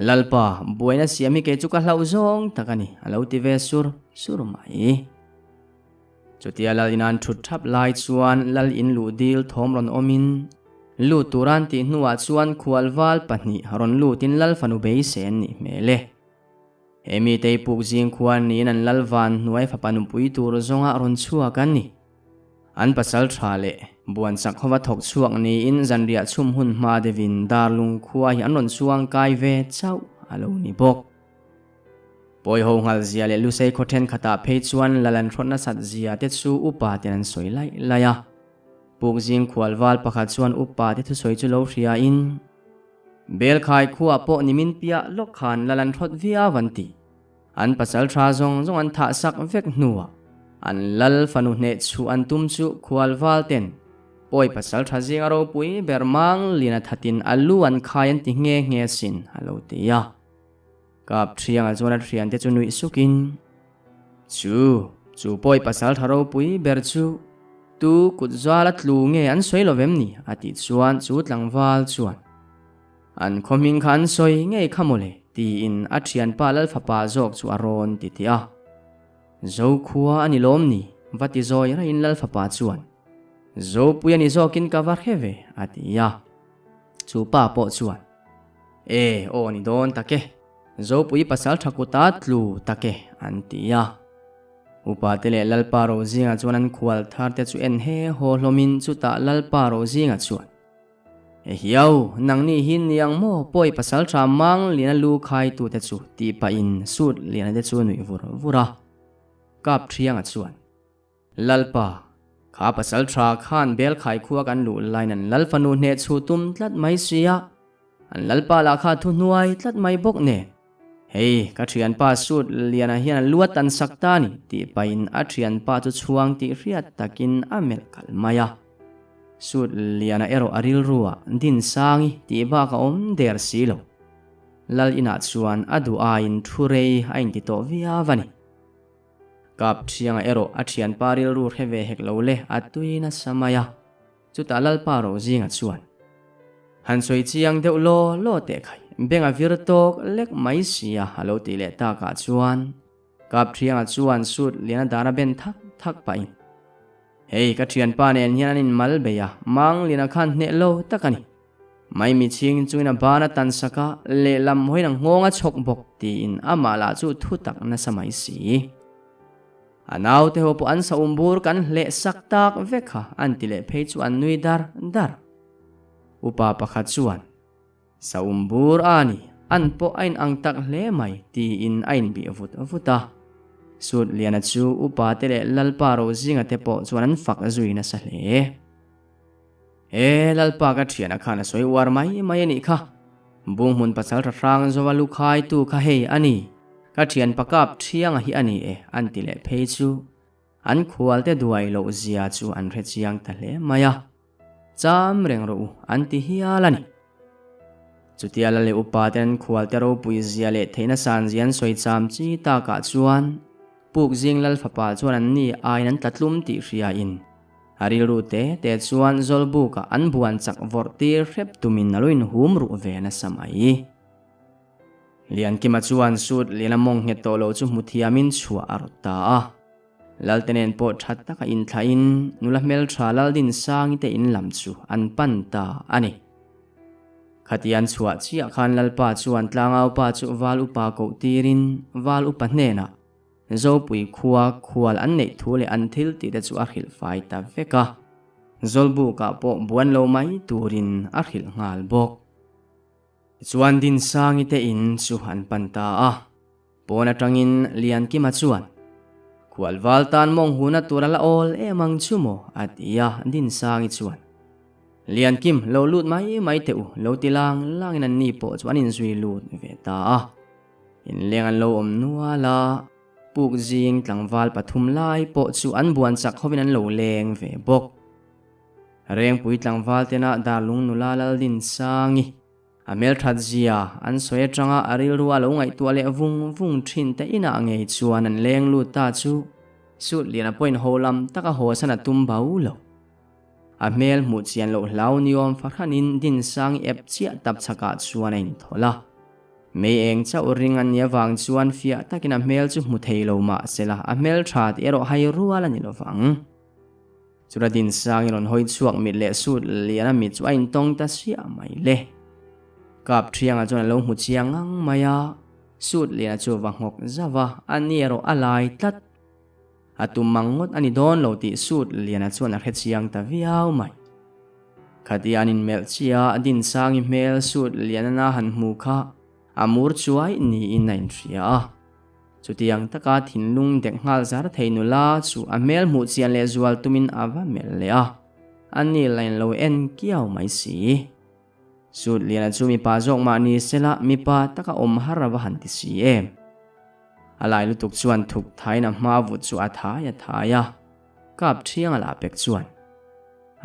Speaker 1: Lalpa, buaina siam hi kei chu ka hlauh zawng tak a ni, a lo ti ve sur sur mai. Chutia Lal in an thut thap lai chuan Lal in luh dil thawm rawn awmin lut tur an tih hnuah chuan khualval pahnih rawn lutin Lal fanu beisei an nih hmel e. He mitei puk zing khuan niin an Lal van hnuai fapa nupui tur zawnga rawn chhuak an ni. An pasal tha leh buanchak hova thawk chhuak niin zanriah chhum hun hma deuhin Darlung khua hi an rawn chuang kai ve chauh a lo ni bawk. Pawi ho nghal zia leh Lusei khaw thenkhatah phei chuan lal an hrawt nasat zia te chu upa ten an sawi laih laih a. Pukzing khualval pakhat chuan upa te thusawi chu lo hriain, Belkhai khuaah pawh nimin piah lawk khan lal an hrawt viau an ti. An pasal tha zawng zawng an thah sak vek hnuah an lal fanu hneh chhuh an tum chu khual val ten pawi pasal tha zinga ropui ber mang lian a thatin a lu an khai an ti nghe nghe sin a lo ti a. Kap thianga chuan a thiante chu nuih sukin, Chu, chu pawi pasal tha ropui ber chu tu kut zuala tlu nge an sawi lo vem ni? a tih chuan chu tlangval chuan, An khaw hming kha an sawi ngei kha mawle, tiin a thianpa Lalfapa zawk chu a rawn ti tih a. Zokhua a ni lawm ni, va ti zawi raiin Lalfapa chuan, Zopui a ni zawkin ka va hre ve, a ti a. Chu pa pawh chuan, E, aw ni dawn tak e, Zopui pasal tha kuta tlu tak e, an ti a. Upa te leh Lalpa Rozinga chuan an khual thar te chu en he haw hlawmin chutah Lalpa Rozinga chuan, Ehiau, nangni hi niang maw pawi pasal tha mang liana lu khai tute chu tih pahin suit liana te chu nuih vur vur a. Kap thianga chuan, Lalpa, kha pasal tha khan bel khai khua kan luh lain an lal fanu hneh chhu tum tlat mai sia, an lalpa lah kha thu hnuai tlat mai bawk nen. Hei, ka thianpa suit liana hian a lu a tan sak ta ni tih pahin a thianpa chu chhuang tih hriat takin a melh kalh mai a. Sut liana erawh a rilru ah din sangi tih bak a awm der si lo. Lal inah chuan a duh aiin thu rei a inti tawh viau a ni. Kap thianga erawh a thianpa rilru hre ve hek lo le a tui nasa mai a. Chutah Lalpa Rozinga chuan, Han sawi chiang deuh law law teh khai, beng a vir tawk lek mai sia a lo tih leh takah chuan Kap thianga chuan sut liana dara ben thak thak pahin, Hei ka thianpa nen hian an inmal bei a, Manglina khan hneh lo tak a ni. Maimi chhing chungin a ban a tan sak a, lehlam hawiin a nghawng a chhawk bawk tiin amah lah chu thu tak nasa mai si. A naute ho pawh an sa um bur kan hleh sak tak vek kha an ti leh phei chu an nui dar dar. Upa pakhat chuan, Sa um bur a ni, an pawh a inang tak hle mai, tiin a inbih vut vut a. Sut Liana chu upa te leh Lalpa Rozinga te pawh chuan an fak zui nasa hle. E, Lalpa ka thiana khan a sawi uar mai mai a nih kha. Bunghmun pasal tha hrang zova lu khaitu kha hei a ni, ka thian pakap thianga hi a ni e, an ti leh phei chu. An khualte duai loh zia chu an hre chiang ta hle mai a. Cham reng rawh u, an ti hial a ni. Chutia la leh upa ten an khualte ropui zia leh theihna san zia an sawi cham chi takah chuan Puk Zing Lal fapa chuan an ni aiin an tla tlum tih hriain a rilru te te chuan Zawlbukah an buan chak vawrh tir hrep tumin a lo inhum ruh ve nasa mai. Liankima chuan sut lian a mawng nghet tawh lo chu hmu thiamin chhuah a rawt ta a. Lalte nen pawh tha taka inthlahin nula hmeltha Laldinsangi te in lam chu an pan ta a ni. Khatian chhuah chiah khan Lalpa chuan tlangaupa chu Val Upa koh tirin Val Upa hnenah Zopui khua khual an neih thu leh an thil tih te chu a hrilh fai ta vek a. Zawlbukah pawh buan lo mai turin a hrilh nghal bawk. Tichuan Dinsangi te in chu an pan ta a. Pawn atangin Liankima chuan, Khualval tan mawng huna tur a la awl em ang chu maw? a ti a, Dinsangi chuan, Liankim, lo lut mai mai teh u, lo ti lang langin anni pawh chu an inzui lut ve ta a. Inleng an lo awm nual a, puk zing tlangval pathum lai pawh chu an buan chak hovin an lo leng ve bawk. Rengpui tlangval tena Darlung nula Laldinsangi, A hmelthat zia an sawi atanga a rilru a lo ngaihtuah leh vung vung thin te inah ngei chuan an leng lut ta chu Sut Liana pawhin ho lam taka haw san a tum bau lo. A hmel hmuh chian loh hlau niawm fahranin Dinsangi ep chiah tap chhakah chuan a inthawlh a. Mei eng chauh ring a nih avang chuan fiah takin a hmel chu hmu thei lo mah sela a hmeltha tih erawh hai rual a ni lovang. Chura Dinsang i rawn hawi chhuak mit leh sut lian a mit chu a intawng ta siah mai le. Kap Thianga chuan a lo hmu chiang ngang mai a, sut liana chu va nghawk zauh a, a ni erawh a lai tlat. A tum mang ngawt a ni dawn lo tih sut liana chuan a hre chiang ta viau mai. Khatia an inmelh chiah a, Dinsangi hmel sut liana han hmu kha a mur chuai niin a inhria a. Chutiang taka thinlung dek nghal zar thei nula chu a hmel hmuh chian leh zual tumin a va melh leh a, a ni lain lo en kiau mai si. Sutliana chu mipa zawk mah ni sela mipa taka awm har a va han ti si em. A lai lutuk chuan thuk thain a hma vut chu a thai a thai a, kap thiang a lah pek chuan,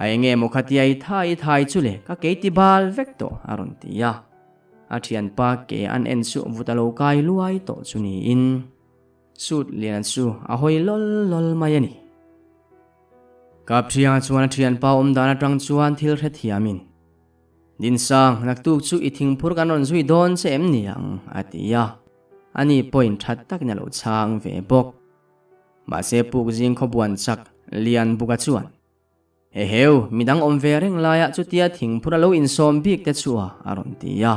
Speaker 1: A enge maw khatia i thai i thai chu le, ka kei ti bal vek tawh a rawn ti a. A thianpa ke an en chu vut a lo kai luai tawh chu niin Sut Liana chu a hawi lawl lawl mai a ni. Kapthianga chuan a thianpa awm dan atang chuan thil hrethiamin, Dinsang, naktuk chu i thingphur kan rawn zui dawn che em ni ang? a ti a. Ani pawhin that takin a lo chhang ve bawk. Mahse puk zing khawbuan chak Lianbuka chuan, Eheu, midang awm ve reng laiah chutia thingphur a lo insawm bik te chu a, a rawn ti a.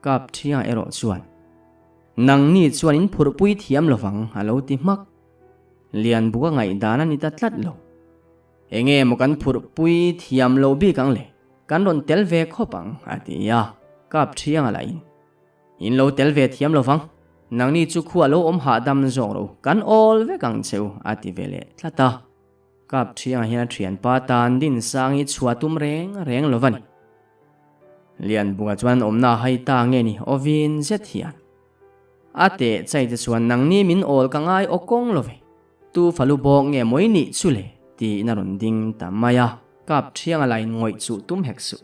Speaker 1: Kap Thianga erawh chuan, Nangni chuan in phurhpui thiam lovang, a lo ti hmak. Lianbuka ngaihdan a ni ta tlat lo. Enge maw kan phurhpui thiam lo bik ang le, kan rawn tel ve khawp ang, a ti a. Kap Thianga lahin, In lo tel ve thiam lovang, nangni chu khua lo awm hahdam zawk rawh u, kan awl vek ang che u, a ti ve leh tlat a. Kap thiangah hian a thianpa tan Dinsang hi chhuah tum reng reng lo va ni. Lianbunga chuan an awmna a hai ta nge ni awin zet hian. A teh chai te chuan nangni min awl ka ngai aw kawng lo ve. Tu falu bawk nge mawi nih chu le tiin a rawn ding ta mai a. Kap thianga lain ngawih chuh tum hek suh.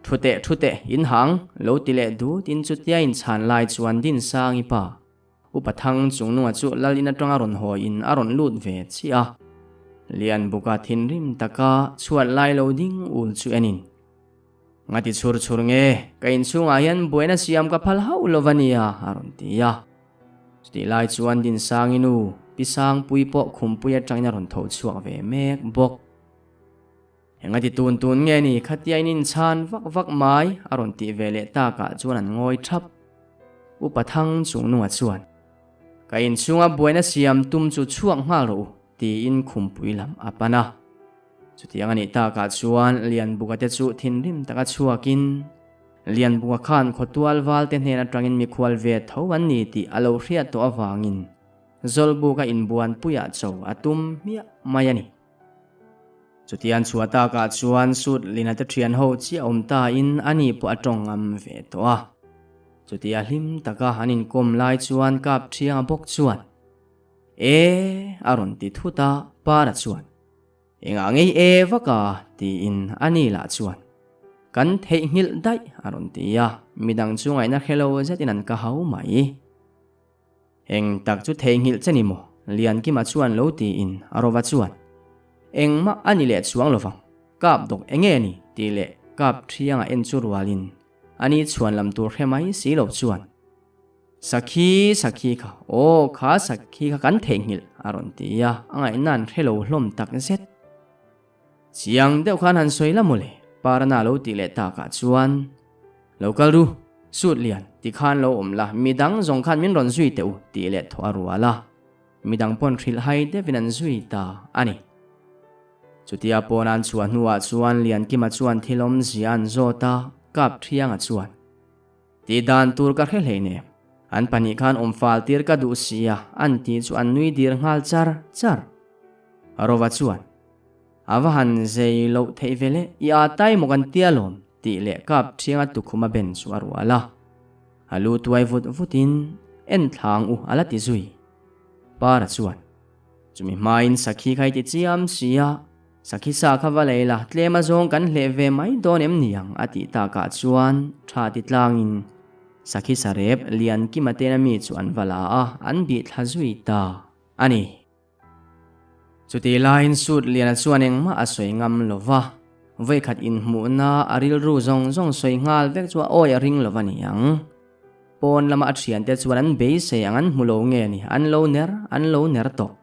Speaker 1: Thu teh thu teh in hang lo ti leh dut in chutia inchhan lai chuan Dinsangi pa Upa Thang chungnunga chu Lal in atanga rawn haw in a rawn lut ve chiah a. Lianbuka thinrim taka chhuat lai lo ding ul chu en in. Ngati chhur chhur nge, ka inchhungah hian buaina siam ka phal hauh lo va nia a rawn ti a. Chutih lai chuan Dinsangi nu Pi Sangpui pawh khumpui atangin a rawn tho chhuak ve mek bawk. Engati tun tun nge ni khatia in inchhan vak vak mai a rawn tih ve leh takah chuan an ngawi thap. Upa Thang chungnunga chuan, Ka inchhunga buaina siam tum chu chhuak nghal rawh u, tiin khumpui lam a pan a. Chutiang a nih takah chuan Lianbuka te chu thinrim taka chhuakin, Lianbuka khan khawtual valte hnen atangin mikhual ve tho an ni tih a lo hriat tawh avangin Zawlbuka inbuanpuiah cho a tum hmiah mai a ni. Chutian chhuah takah chuan Sut Lina te thian ho chiah awm ta in a ni pawh a tawng ngam ve tawh a. Chutia hlim taka an inkawm lai chuan Kap Thianga bawk chuan, E! a rawn ti thut a, Para chuan, Engah ngei e vak a? tiin a ni lah chuan, Kan theihnghilh daih a rawn ti a, midang chu ngaihna hre lo zetin an ka hau mai. Eng tak chu theihnghilh che ni maw? Liankima chuan lo tiin a rova chuan, Engmah a ni leh chuang lovang, kap dawk enge ni? tih leh kap thianga en chu rualin a ni chhuan lam tur hre mai si lo chuan, Sakhi, sakhi kha, aw kha sakhi kha kan theihnghilh a rawn ti a, a ngaihna an hre lo hlawm tak zet. Chiang deuh khan han sawi la mawle, Parana lo tih leh takah chuan. Lo kal ru, Sut lian, ti khan lo awm la, midang zawng khan min rawn zui teh u, tih leh thawh a rual a. Midang pawn hrilh hai deuhin an zui ta a ni. Chutia pawn an chhuah hnuah chuan Liankima chuan thil awmzia an zawt a, Kapthianga chuan, Tih dan tur ka hre hleinem, an pahnih khan awm fal tir ka duh si a, an tih chu an nui dir nghal char char. Rova chuan, A va han zei loh theih ve le, i aa tai maw kan tia lawm, tih leh kap thianga tukhuma ben chu a rual a. A lu tuai vut vutin, En thlang u a la ti zui. Para chuan, Chumi hmain sakhi kha i ti chiam si a, sakhi sa kha va lei la, tlem a zawng kan hleh ve mai dawn em ni ang a tih takah chuan tha ti tlangin sakhi sarep lian kima tena mi chu an va la a, an bih thla zui ta a ni. Chutih laiin Sut Liana chuan engmah a sawi ngam lo va, vawikhat inhmuhna a rilru zawng zawng sawi nghal vek chu a awi a ring lo va ni ang. Pawn lama a thiante chuan an beisei ang an hmu lo nge ni, an lo ner, an lo ner tawh.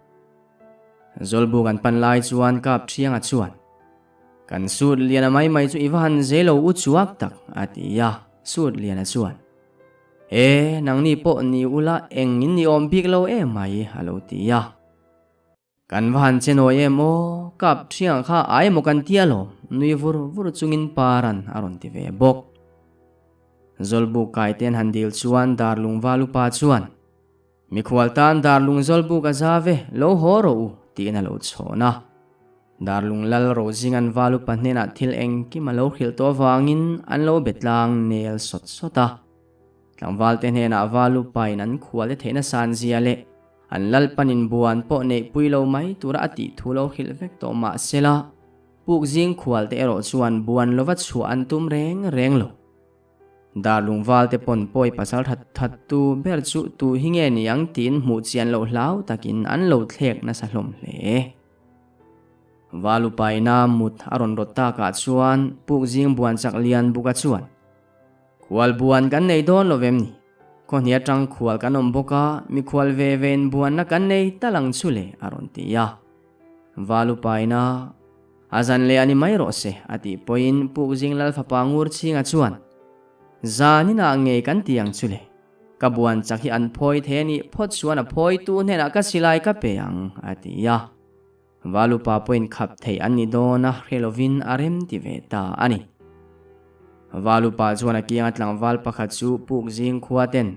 Speaker 1: Zawlbuk an pan lai chuan Kap Thianga chuan, Kan Sut Liana mai mai chu i va han zei lo u chuak tak, a ti a, Sut Liana chuan, E, nangni pawh ni ula eng in ni awm bik lo em mai, a lo ti a. Kan va han che nawi em aw, kap thiangah kha ai emaw kan ti alawm, nui vur vur chungin Paran a rawn ti ve bawk. Zawlbuk kaite an han dil chuan Darlung val upa chuan, Mikhual tan Darlung zawlbuk a za ve, lo haw rawh u, tiin a lo chhawn a. Darlung lal Rozingan val upa hnenah thil engkim a lo hrilh tawh avangin an lo be tlang nel sawt sawt a. Tlangvalte hnenah val upain an khualte theihna san zia leh an lalpanin buan pawh neihpui lo mai tura a tih thu lo hrilh vek tawh mah sela, puk zing khualte erawh chuan buan lova chhuah an tum reng reng lo. Darlung valte pawn pawi pasal that that tu ber chu tu hi nge ni ang tiin hmuh chian loh hlau takin an lo thlek nasa hlawm hle. Val upaina mut a rawn rawt takah chuan puk zing buan chak lian buka chuan, Khual buan kan nei dawn lo vem ni? Khaw hnih atang khual kan awm bawk a, mikhual ve vein buanna kan nei tal ang chu le a rawn ti a. Val upaina a zan leh a ni mai rawh se a tih pawhin puk zing lal fapa ngur chhinga chuan, Zaninah ngei kan ti ang chu le. Ka buan chak hi an phawi thei a nih phawt chuan a phawitu hnenah ka silai ka pe ang a ti a. Val upa pawhin khap theih an ni dawn a hre lovin a rem ti ve ta a ni. Val upa chuan a kianga tlangval pakhat chu puk zing khua ten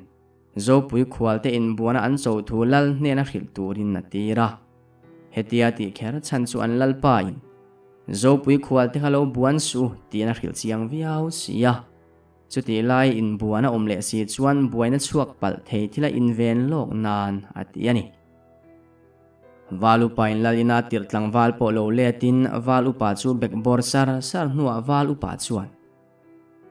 Speaker 1: Zopui khualte inbuana an cho thu lal hnena hrilh turin a tir a. Hetia tih kher chhan chu an lalpa in Zopui khualte kha lo buan suh u tiin a hrilh chiang viau si a. Chutih lai inbuan a awm leh si chuan buaina chhuak palh thei thila inven lawk nan a ti a ni. Val upa in lal ina tirh tlangval pawh lo letin val upa chu bekbawr sar sar hnuah val upa chuan,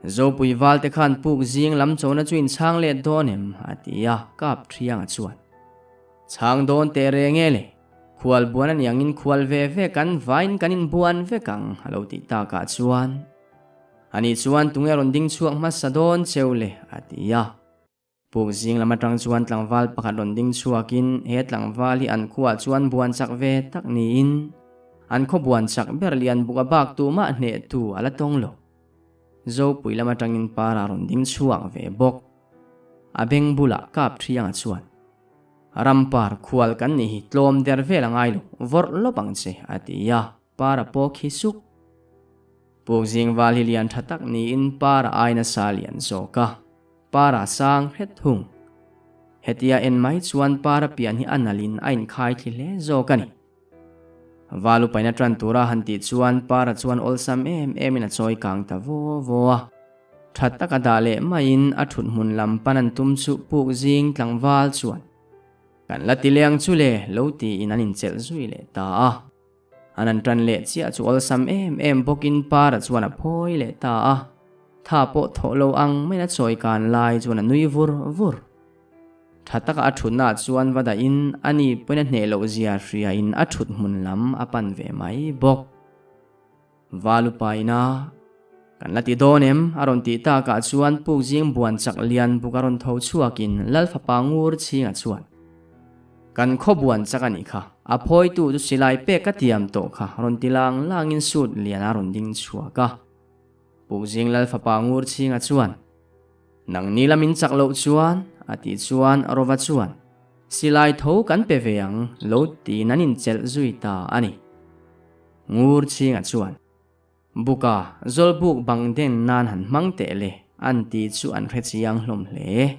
Speaker 1: Zopui val te khan puk zing lam chona chu in chhang let dawn em? a ti a, kap thianga chuan, Chhang dawn teh reng e le, khual buan a niangin khual ve ve kan vain kan inbuan vek ang a lo tih takah chuan, Ani chuan tunge rawn ding chhuak hmasa dawn cheu le? a ti a. Puk zing lam atang chuan tlangval pakhat rawn ding chhuakin he tlangval hi an khuaah chuan buan chak ve tak niin an khaw buan chak ber lian buk a bak tumah hnehtu a la tawng lo. Zopui lam atangin para rawn ding chhuak ve bawk. A beng bulah kap thianga chuan, Rampar khual kan nih hi tlawm der vel a ngai lo, vawrh lawp ang che a ti a, para pawh khi suk. Puk zing val hi lian tha tak niin para ai nasa lian zawk a. Para sang hret thung. Hetia en mai chuan para pian hi a nalhin a inkhai thli hle zawk a ni. Val upaina tan tura han tih chuan para chuan awlsam em emin a chawi kang ta vaw vaw a. Tha taka dah leh maiin a thut hmun lam pan an tum chu puk zing tlangval chuan kan la ti leng chu le lo tiin an inchelh zui leh ta a. An an tan leh chiah chu awlsam em em bawkin Para chuan a phawi leh ta a, tha pawh thawh lo ang maiin a chawi kan lai chuan a nui vur vur. Tha taka a thutna ah chuan va dahin ani pawhin a hneh loh zia hriain a thut hmun lam a pan ve mai bawk. Val upaina, Kan la ti dawn em? a rawn tih takah chuan puk zing buan chak lian buk a rawn tho chhuakin Lal fapa ngur chhingah chuan, Kan khaw buan chak a nih kha, a phawitu chu silai pek ka tiam tawh kha rawn ti lang langin suit lian a rawn ding chhuak a. Puk zing Lal fapa ngur chhingah chuan. Nangni lam in chak loh chuan, a tih chuan Rova chuan, Silai tho kan pe ve ang, lo tiin an inchelh zui ta a ni. Ngur chhinga chuan, Buka, zawlbuk bang den nan han hmang teh le, an ti chu an hre chiang hlawm hle.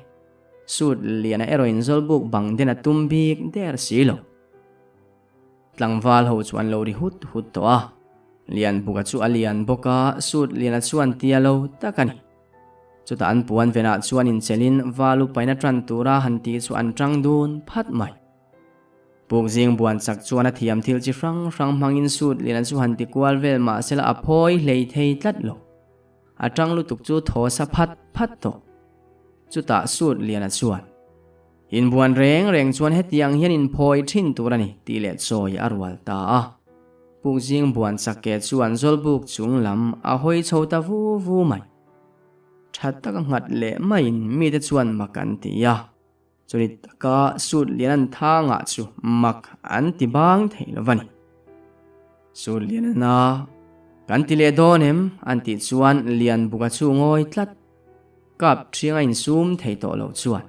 Speaker 1: Sut liana erawhin zawlbuk bang den a tum bik der si lo. Tlangval ho chu an lo ri hut hut tawh a, Lianbuka chu a lian bawk a, Sut liana chuan tia lo tak a ni. Chutah an puan venah chuan inchelin valu paina tan tura han tih chu an tang dun phat mai. Pukzing buan chak chuan a thiam thil chi hrang hrang hmangin Sut liana chu han ti kual vel mahsela a phawi hlei thei tlat lo. A tang lutuk chu thaw sa phat phat tawh. Chutah Sut liana chuan. Inbuan reng reng chuan hetiang hian inphawi thin tur a ni tih leh chawi a rual ta a. Pukzing buan chak ke chuan Zawlbuk chung lam a hawi chho ta vu vu mai. Tha taka nghat leh maiin mite chuan mak an ti a. Chuni taka sut lian an thangah chu mak an ti bang thei lo va ni. Sut lian an a, Kan ti leh dawn em? an tih chuan Lianbuka chu ngawi tlat. Kap thiang a insum thei tawh lo chuan,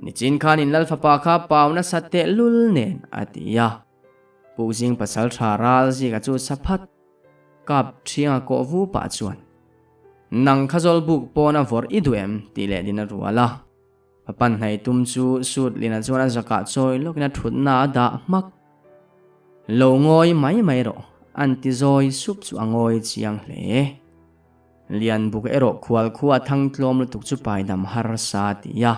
Speaker 1: Nichin khan in Lalfapa kha pau nasa teh lul nen, a ti a. Pukzing pasal tha ral zika chu sa phat. Kap thiang a kawh vu pah chuan, Nang kha zawlbuk pawn a vawrh i duh em? tih leh din a rual a. A pan hnai tum chu sut lina chuan a zakah chawi lawkin a thutna a dah hmak. Lo ngawi mai mai rawh, an ti zawi sup chu a ngawi chiang hle. Lianbuk erawh khual khua a thang tlawm lutuk chu paidam harsa a ti a.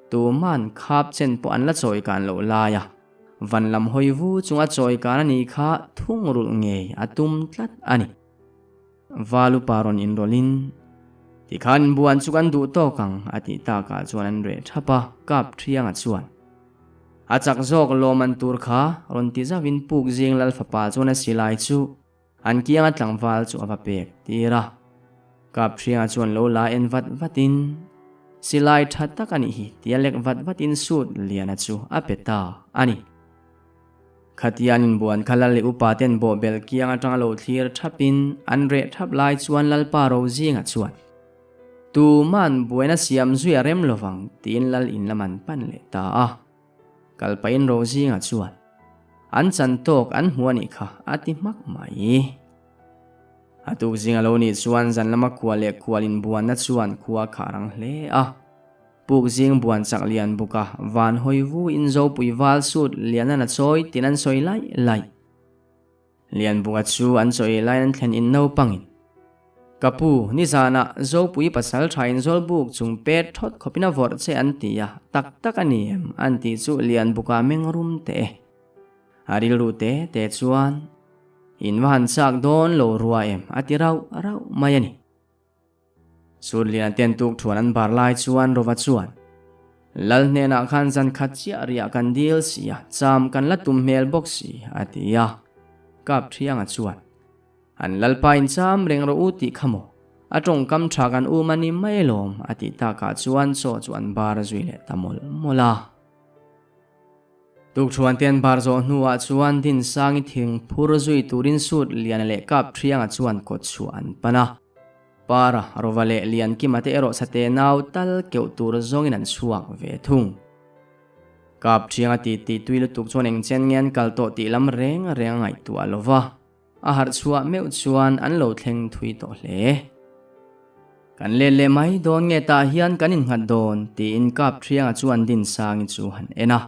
Speaker 1: Tuman khap chen pawh an la chawi kan loh lai a, van lam hawi vu chunga chawi kan a nih kha thungrulh ngei a tum tlat a ni. Val upa rawn inrawlhin, Tikhan inbuan chu kan duh tawk ang, a tih takah chuan an reh thap a, kap thianga chuan a chak zawk lawm an tur kha rawn ti zauhin puk zing lal fapa chuan a silai chu An kianga tlangval chu a va pek tir a, Kaphrianga chuan lo la en vat vatin, Silai tha tak a nih hi tia lek vat vatin sut Liana chu a pe ta a ni. Khatian inbuan kha lal leh upa ten bawhbel kiang atanga lo thlir thapin an reh thap lai chuan Lalpa Rozinga chuan, Tuman buaina siam zui a rem lovang tiin lal in lam an pan leh ta a. Kal pahin Rozinga chuan, An chan tawk an hmu a nih kha, a ti hmak mai. A tuk zinga lo nih chuan zan lama khua leh khual inbuanna chuan khua khah rang hle a. Puk zing buan chak lian buka van hawi vu in Zopui val sut lian an a chawi tin an sawi laih laih. Lianbuka chu an chaw ei laiin an thlen in naupangin, Ka pu, nizanah Zopui pasal thain Zawlbuk chung pet thawt khawpin a vawrh che an ti a, tak tak a ni em? an tih chu Lianbuka meng rum teh e. A rilru te te chuan, In va han chak dawn lo rua em? a ti rauh rauh mai a ni. Surliana ten tuk thuan an bar lai chuan Rova chuan, Lal hnenah khan zan khat chiah riah kan dil si a, cham kan la tum hmel bawk si, a ti a. Kap Thianga chuan, An lalpa in cham reng rawh u tih kha maw? A tawngkam tha kan um a ni mai alawm, a tih takah chuan chaw chu an bar zui leh ta mawlh mawlh a. Tukṭhuan te an bar zawh hnuah chuan Dinsangi thing phur zui turin sut Liana leh Kap Thianga chuan kawt chhuah an pan a. Para, Rova leh Liankima te erawh chate nau tal keuh tur zawngin an chhuak ve thung. Kap Thianga ti tih tui lutuk chuan engchen nge an kal tawh tih lam reng reng a ngaihtuah lo va. A harh chhuah meuh chuan an lo thleng thui tawh hle. Kan let leh mai dawn nge tah hian kan innghat dawn tiin Kap Thianga chuan Dinsangi chu han en a.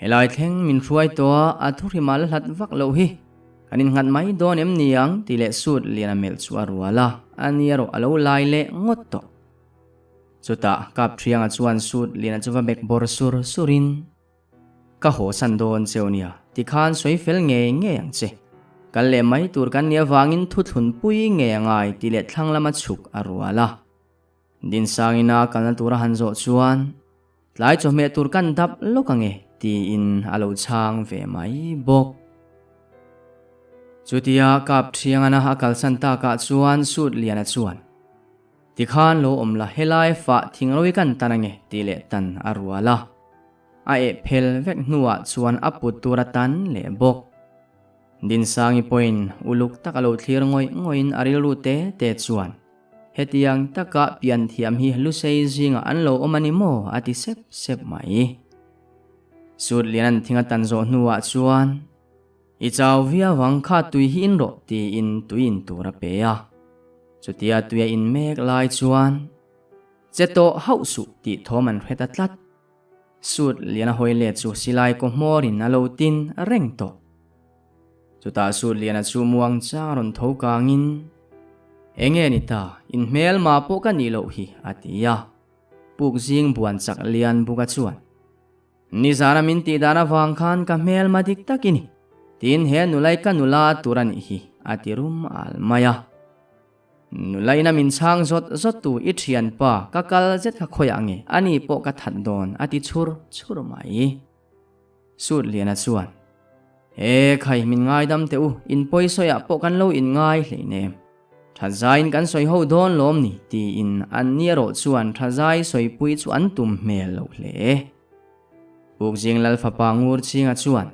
Speaker 1: Helai thleng min hruai tawh a, a thuhrimah la hlat vak loh hi. Kan innghat mai dawn em ni ang tih leh sut lian a melh chu a rual a, a ni erawh a lo lai leh ngawt tawh. Chutah Kap Thianga chuan sut liana chu va bek bawr sur surin, Ka haw san dawn cheu nia, tikhan sawi fel ngei ngei ang che. Kal leh mai tur kan nih avangin thuthlun pui ngei a ngai tih leh thlang lama chhuk a rual a. Dinsangina kalna tura han zawh chuan, Tlai chawhmeh tur kan dap lawk ange tiin a lo chhang ve mai bawk. Chutia Kap Thiangana a kalsan takah chuan Sut Liana chuan, Tikhan lo awm la, helai fah thing ro i kan tan ange tih leh tan a rual a. A eh phel vek hnuah chuan a put tur a tan leh bawk. Dinsangi pawhin uluk tak a lo thlir ngawih ngawihin a rilru te te chuan. Hetiang taka pian thiam hi Lusei zingah an lo awm a ni maw? a ti sep sep mai. Sut lian an thing a tan zawh hnuah chuan, I chau viau ang kha tui hi in rawh tiin tui in tur a pe a. Chutia tui a in mek lai chuan, Che tawh hauh suh tih thawm an hre ta tlat. Sut lian a hawi let chu silai kaw hmawrin a lo tin reng tawh. Chutah Sut liana chu muang chang rawn tho kangin, Enge ni ta, in hmelma pawh ka nih loh hi, a ti a. Puk zing buan chak lian buka chuan, Nizana min tih dan avang khan ka hmelma dik tak i ni, tin he nulai ka nula tur a nih hi, a ti rum al mai a. Nula ina min chhang zawt zawt tu i thianpa ka kal zet kha khawiah nge ani pawh ka that dawn a ti chhur chhur mai. Sut Liana chuan, E khai min ngaidam teh u, in pawisawiah pawh kan lo in ngai hleinem. Thazaiin kan sawi ho dawn lawm ni tiin an ni erawh chuan Thazai sawipui chu an tum hmel lo hle. Pukzing Lal fapa Ngur Chinga chuan,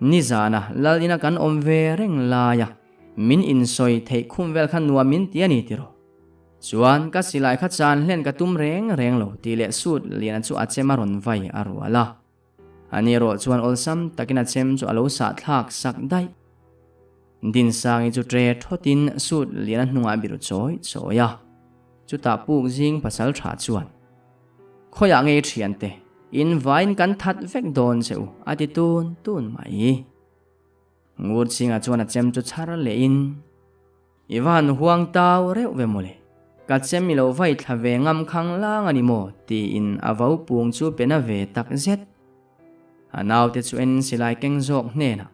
Speaker 1: Nizana Lal ina kan awm ve reng laia Min insawi theih khum vel kha nuam min ti a ni tiraw? Chuan ka silai kha chan hlen ka tum reng reng lo tih leh sut Liana chu a chem a rawn vai a rual a. Ani erawh chuan awlsam takin a chem chu a lo sah thlak sak daih. Dinsangi chu tre thawtin sut Liana hnungah a biru chawi chawi a. Chutah puk zing pasal tha chuan, Khawiah ngei thiante, in vaiin kan that vek dawn che u a ti tun tun mai. Ngur chhingah chuan a chem chu chhar lehin, I va han huang tau reuh ve mawle, ka chem i lo vai thla ve ngam khang lang a ni maw? tiin a vo pung chu pe na ve tak zet. A naute chu en silai keng zawk hnenah,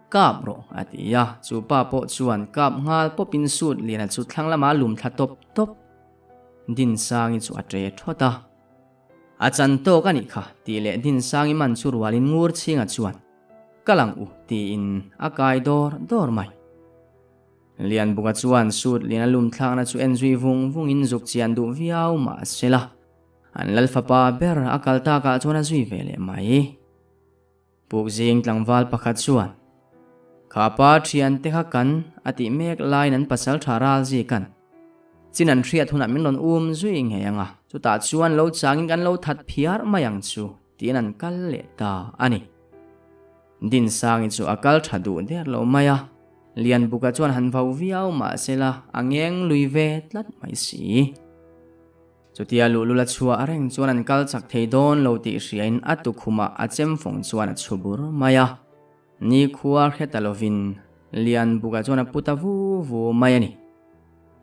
Speaker 1: Kap rawh, a ti a, chu pa pawh chuan kap nghal pawpin suit liana chu thlang lamah a lum thla tawp tawp. Dinsangi chu a ṭe ṭhawt a. A chan tawk a nih kha, tih leh Dinsangi man chu rualin Ngur chhingah chuan, Kal ang u, tiin a kai dawr dawr mai. Lianbuka chuan suit lian a lum thlakna chu en zui vung vungin zuk chian duh viau mah se la, an lal fapa ber a kal takah chuan a zui ve leh mai. Pukzing tlangval pakhat chuan, Kha pa thiante kha kan a tih mek laiin an pasal tha ral zikan chin an hriat hunah min rawn um zui ngei ang a, chutah chuan lo changin kan lo that phiar mai ang chu. Tiin an kal leh ta a ni. Dinsangi chu a kal tha duh der lo mai a, Lianbuka chuan han vau viau mah se la a ngeng lui ve tlat mai si. Chutia luhlul a chhuah reng chuan an kal chak thei dawn lo tih hriain a tukhumah a chemfawng chuan a chhu bur mai a. Nikhua hre ta lovin Lianbuka chuan a pu ta vu vu mai a ni.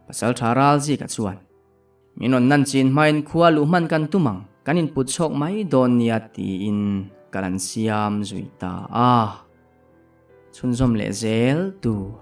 Speaker 1: Pasaltha Ralzika chuan. Min rawn nan chin hmain khua luh hman kan tum ang, kan input chhawk mai dawn nia tiin ka lan siam zui ta a. Chhunzawm leh zel tur.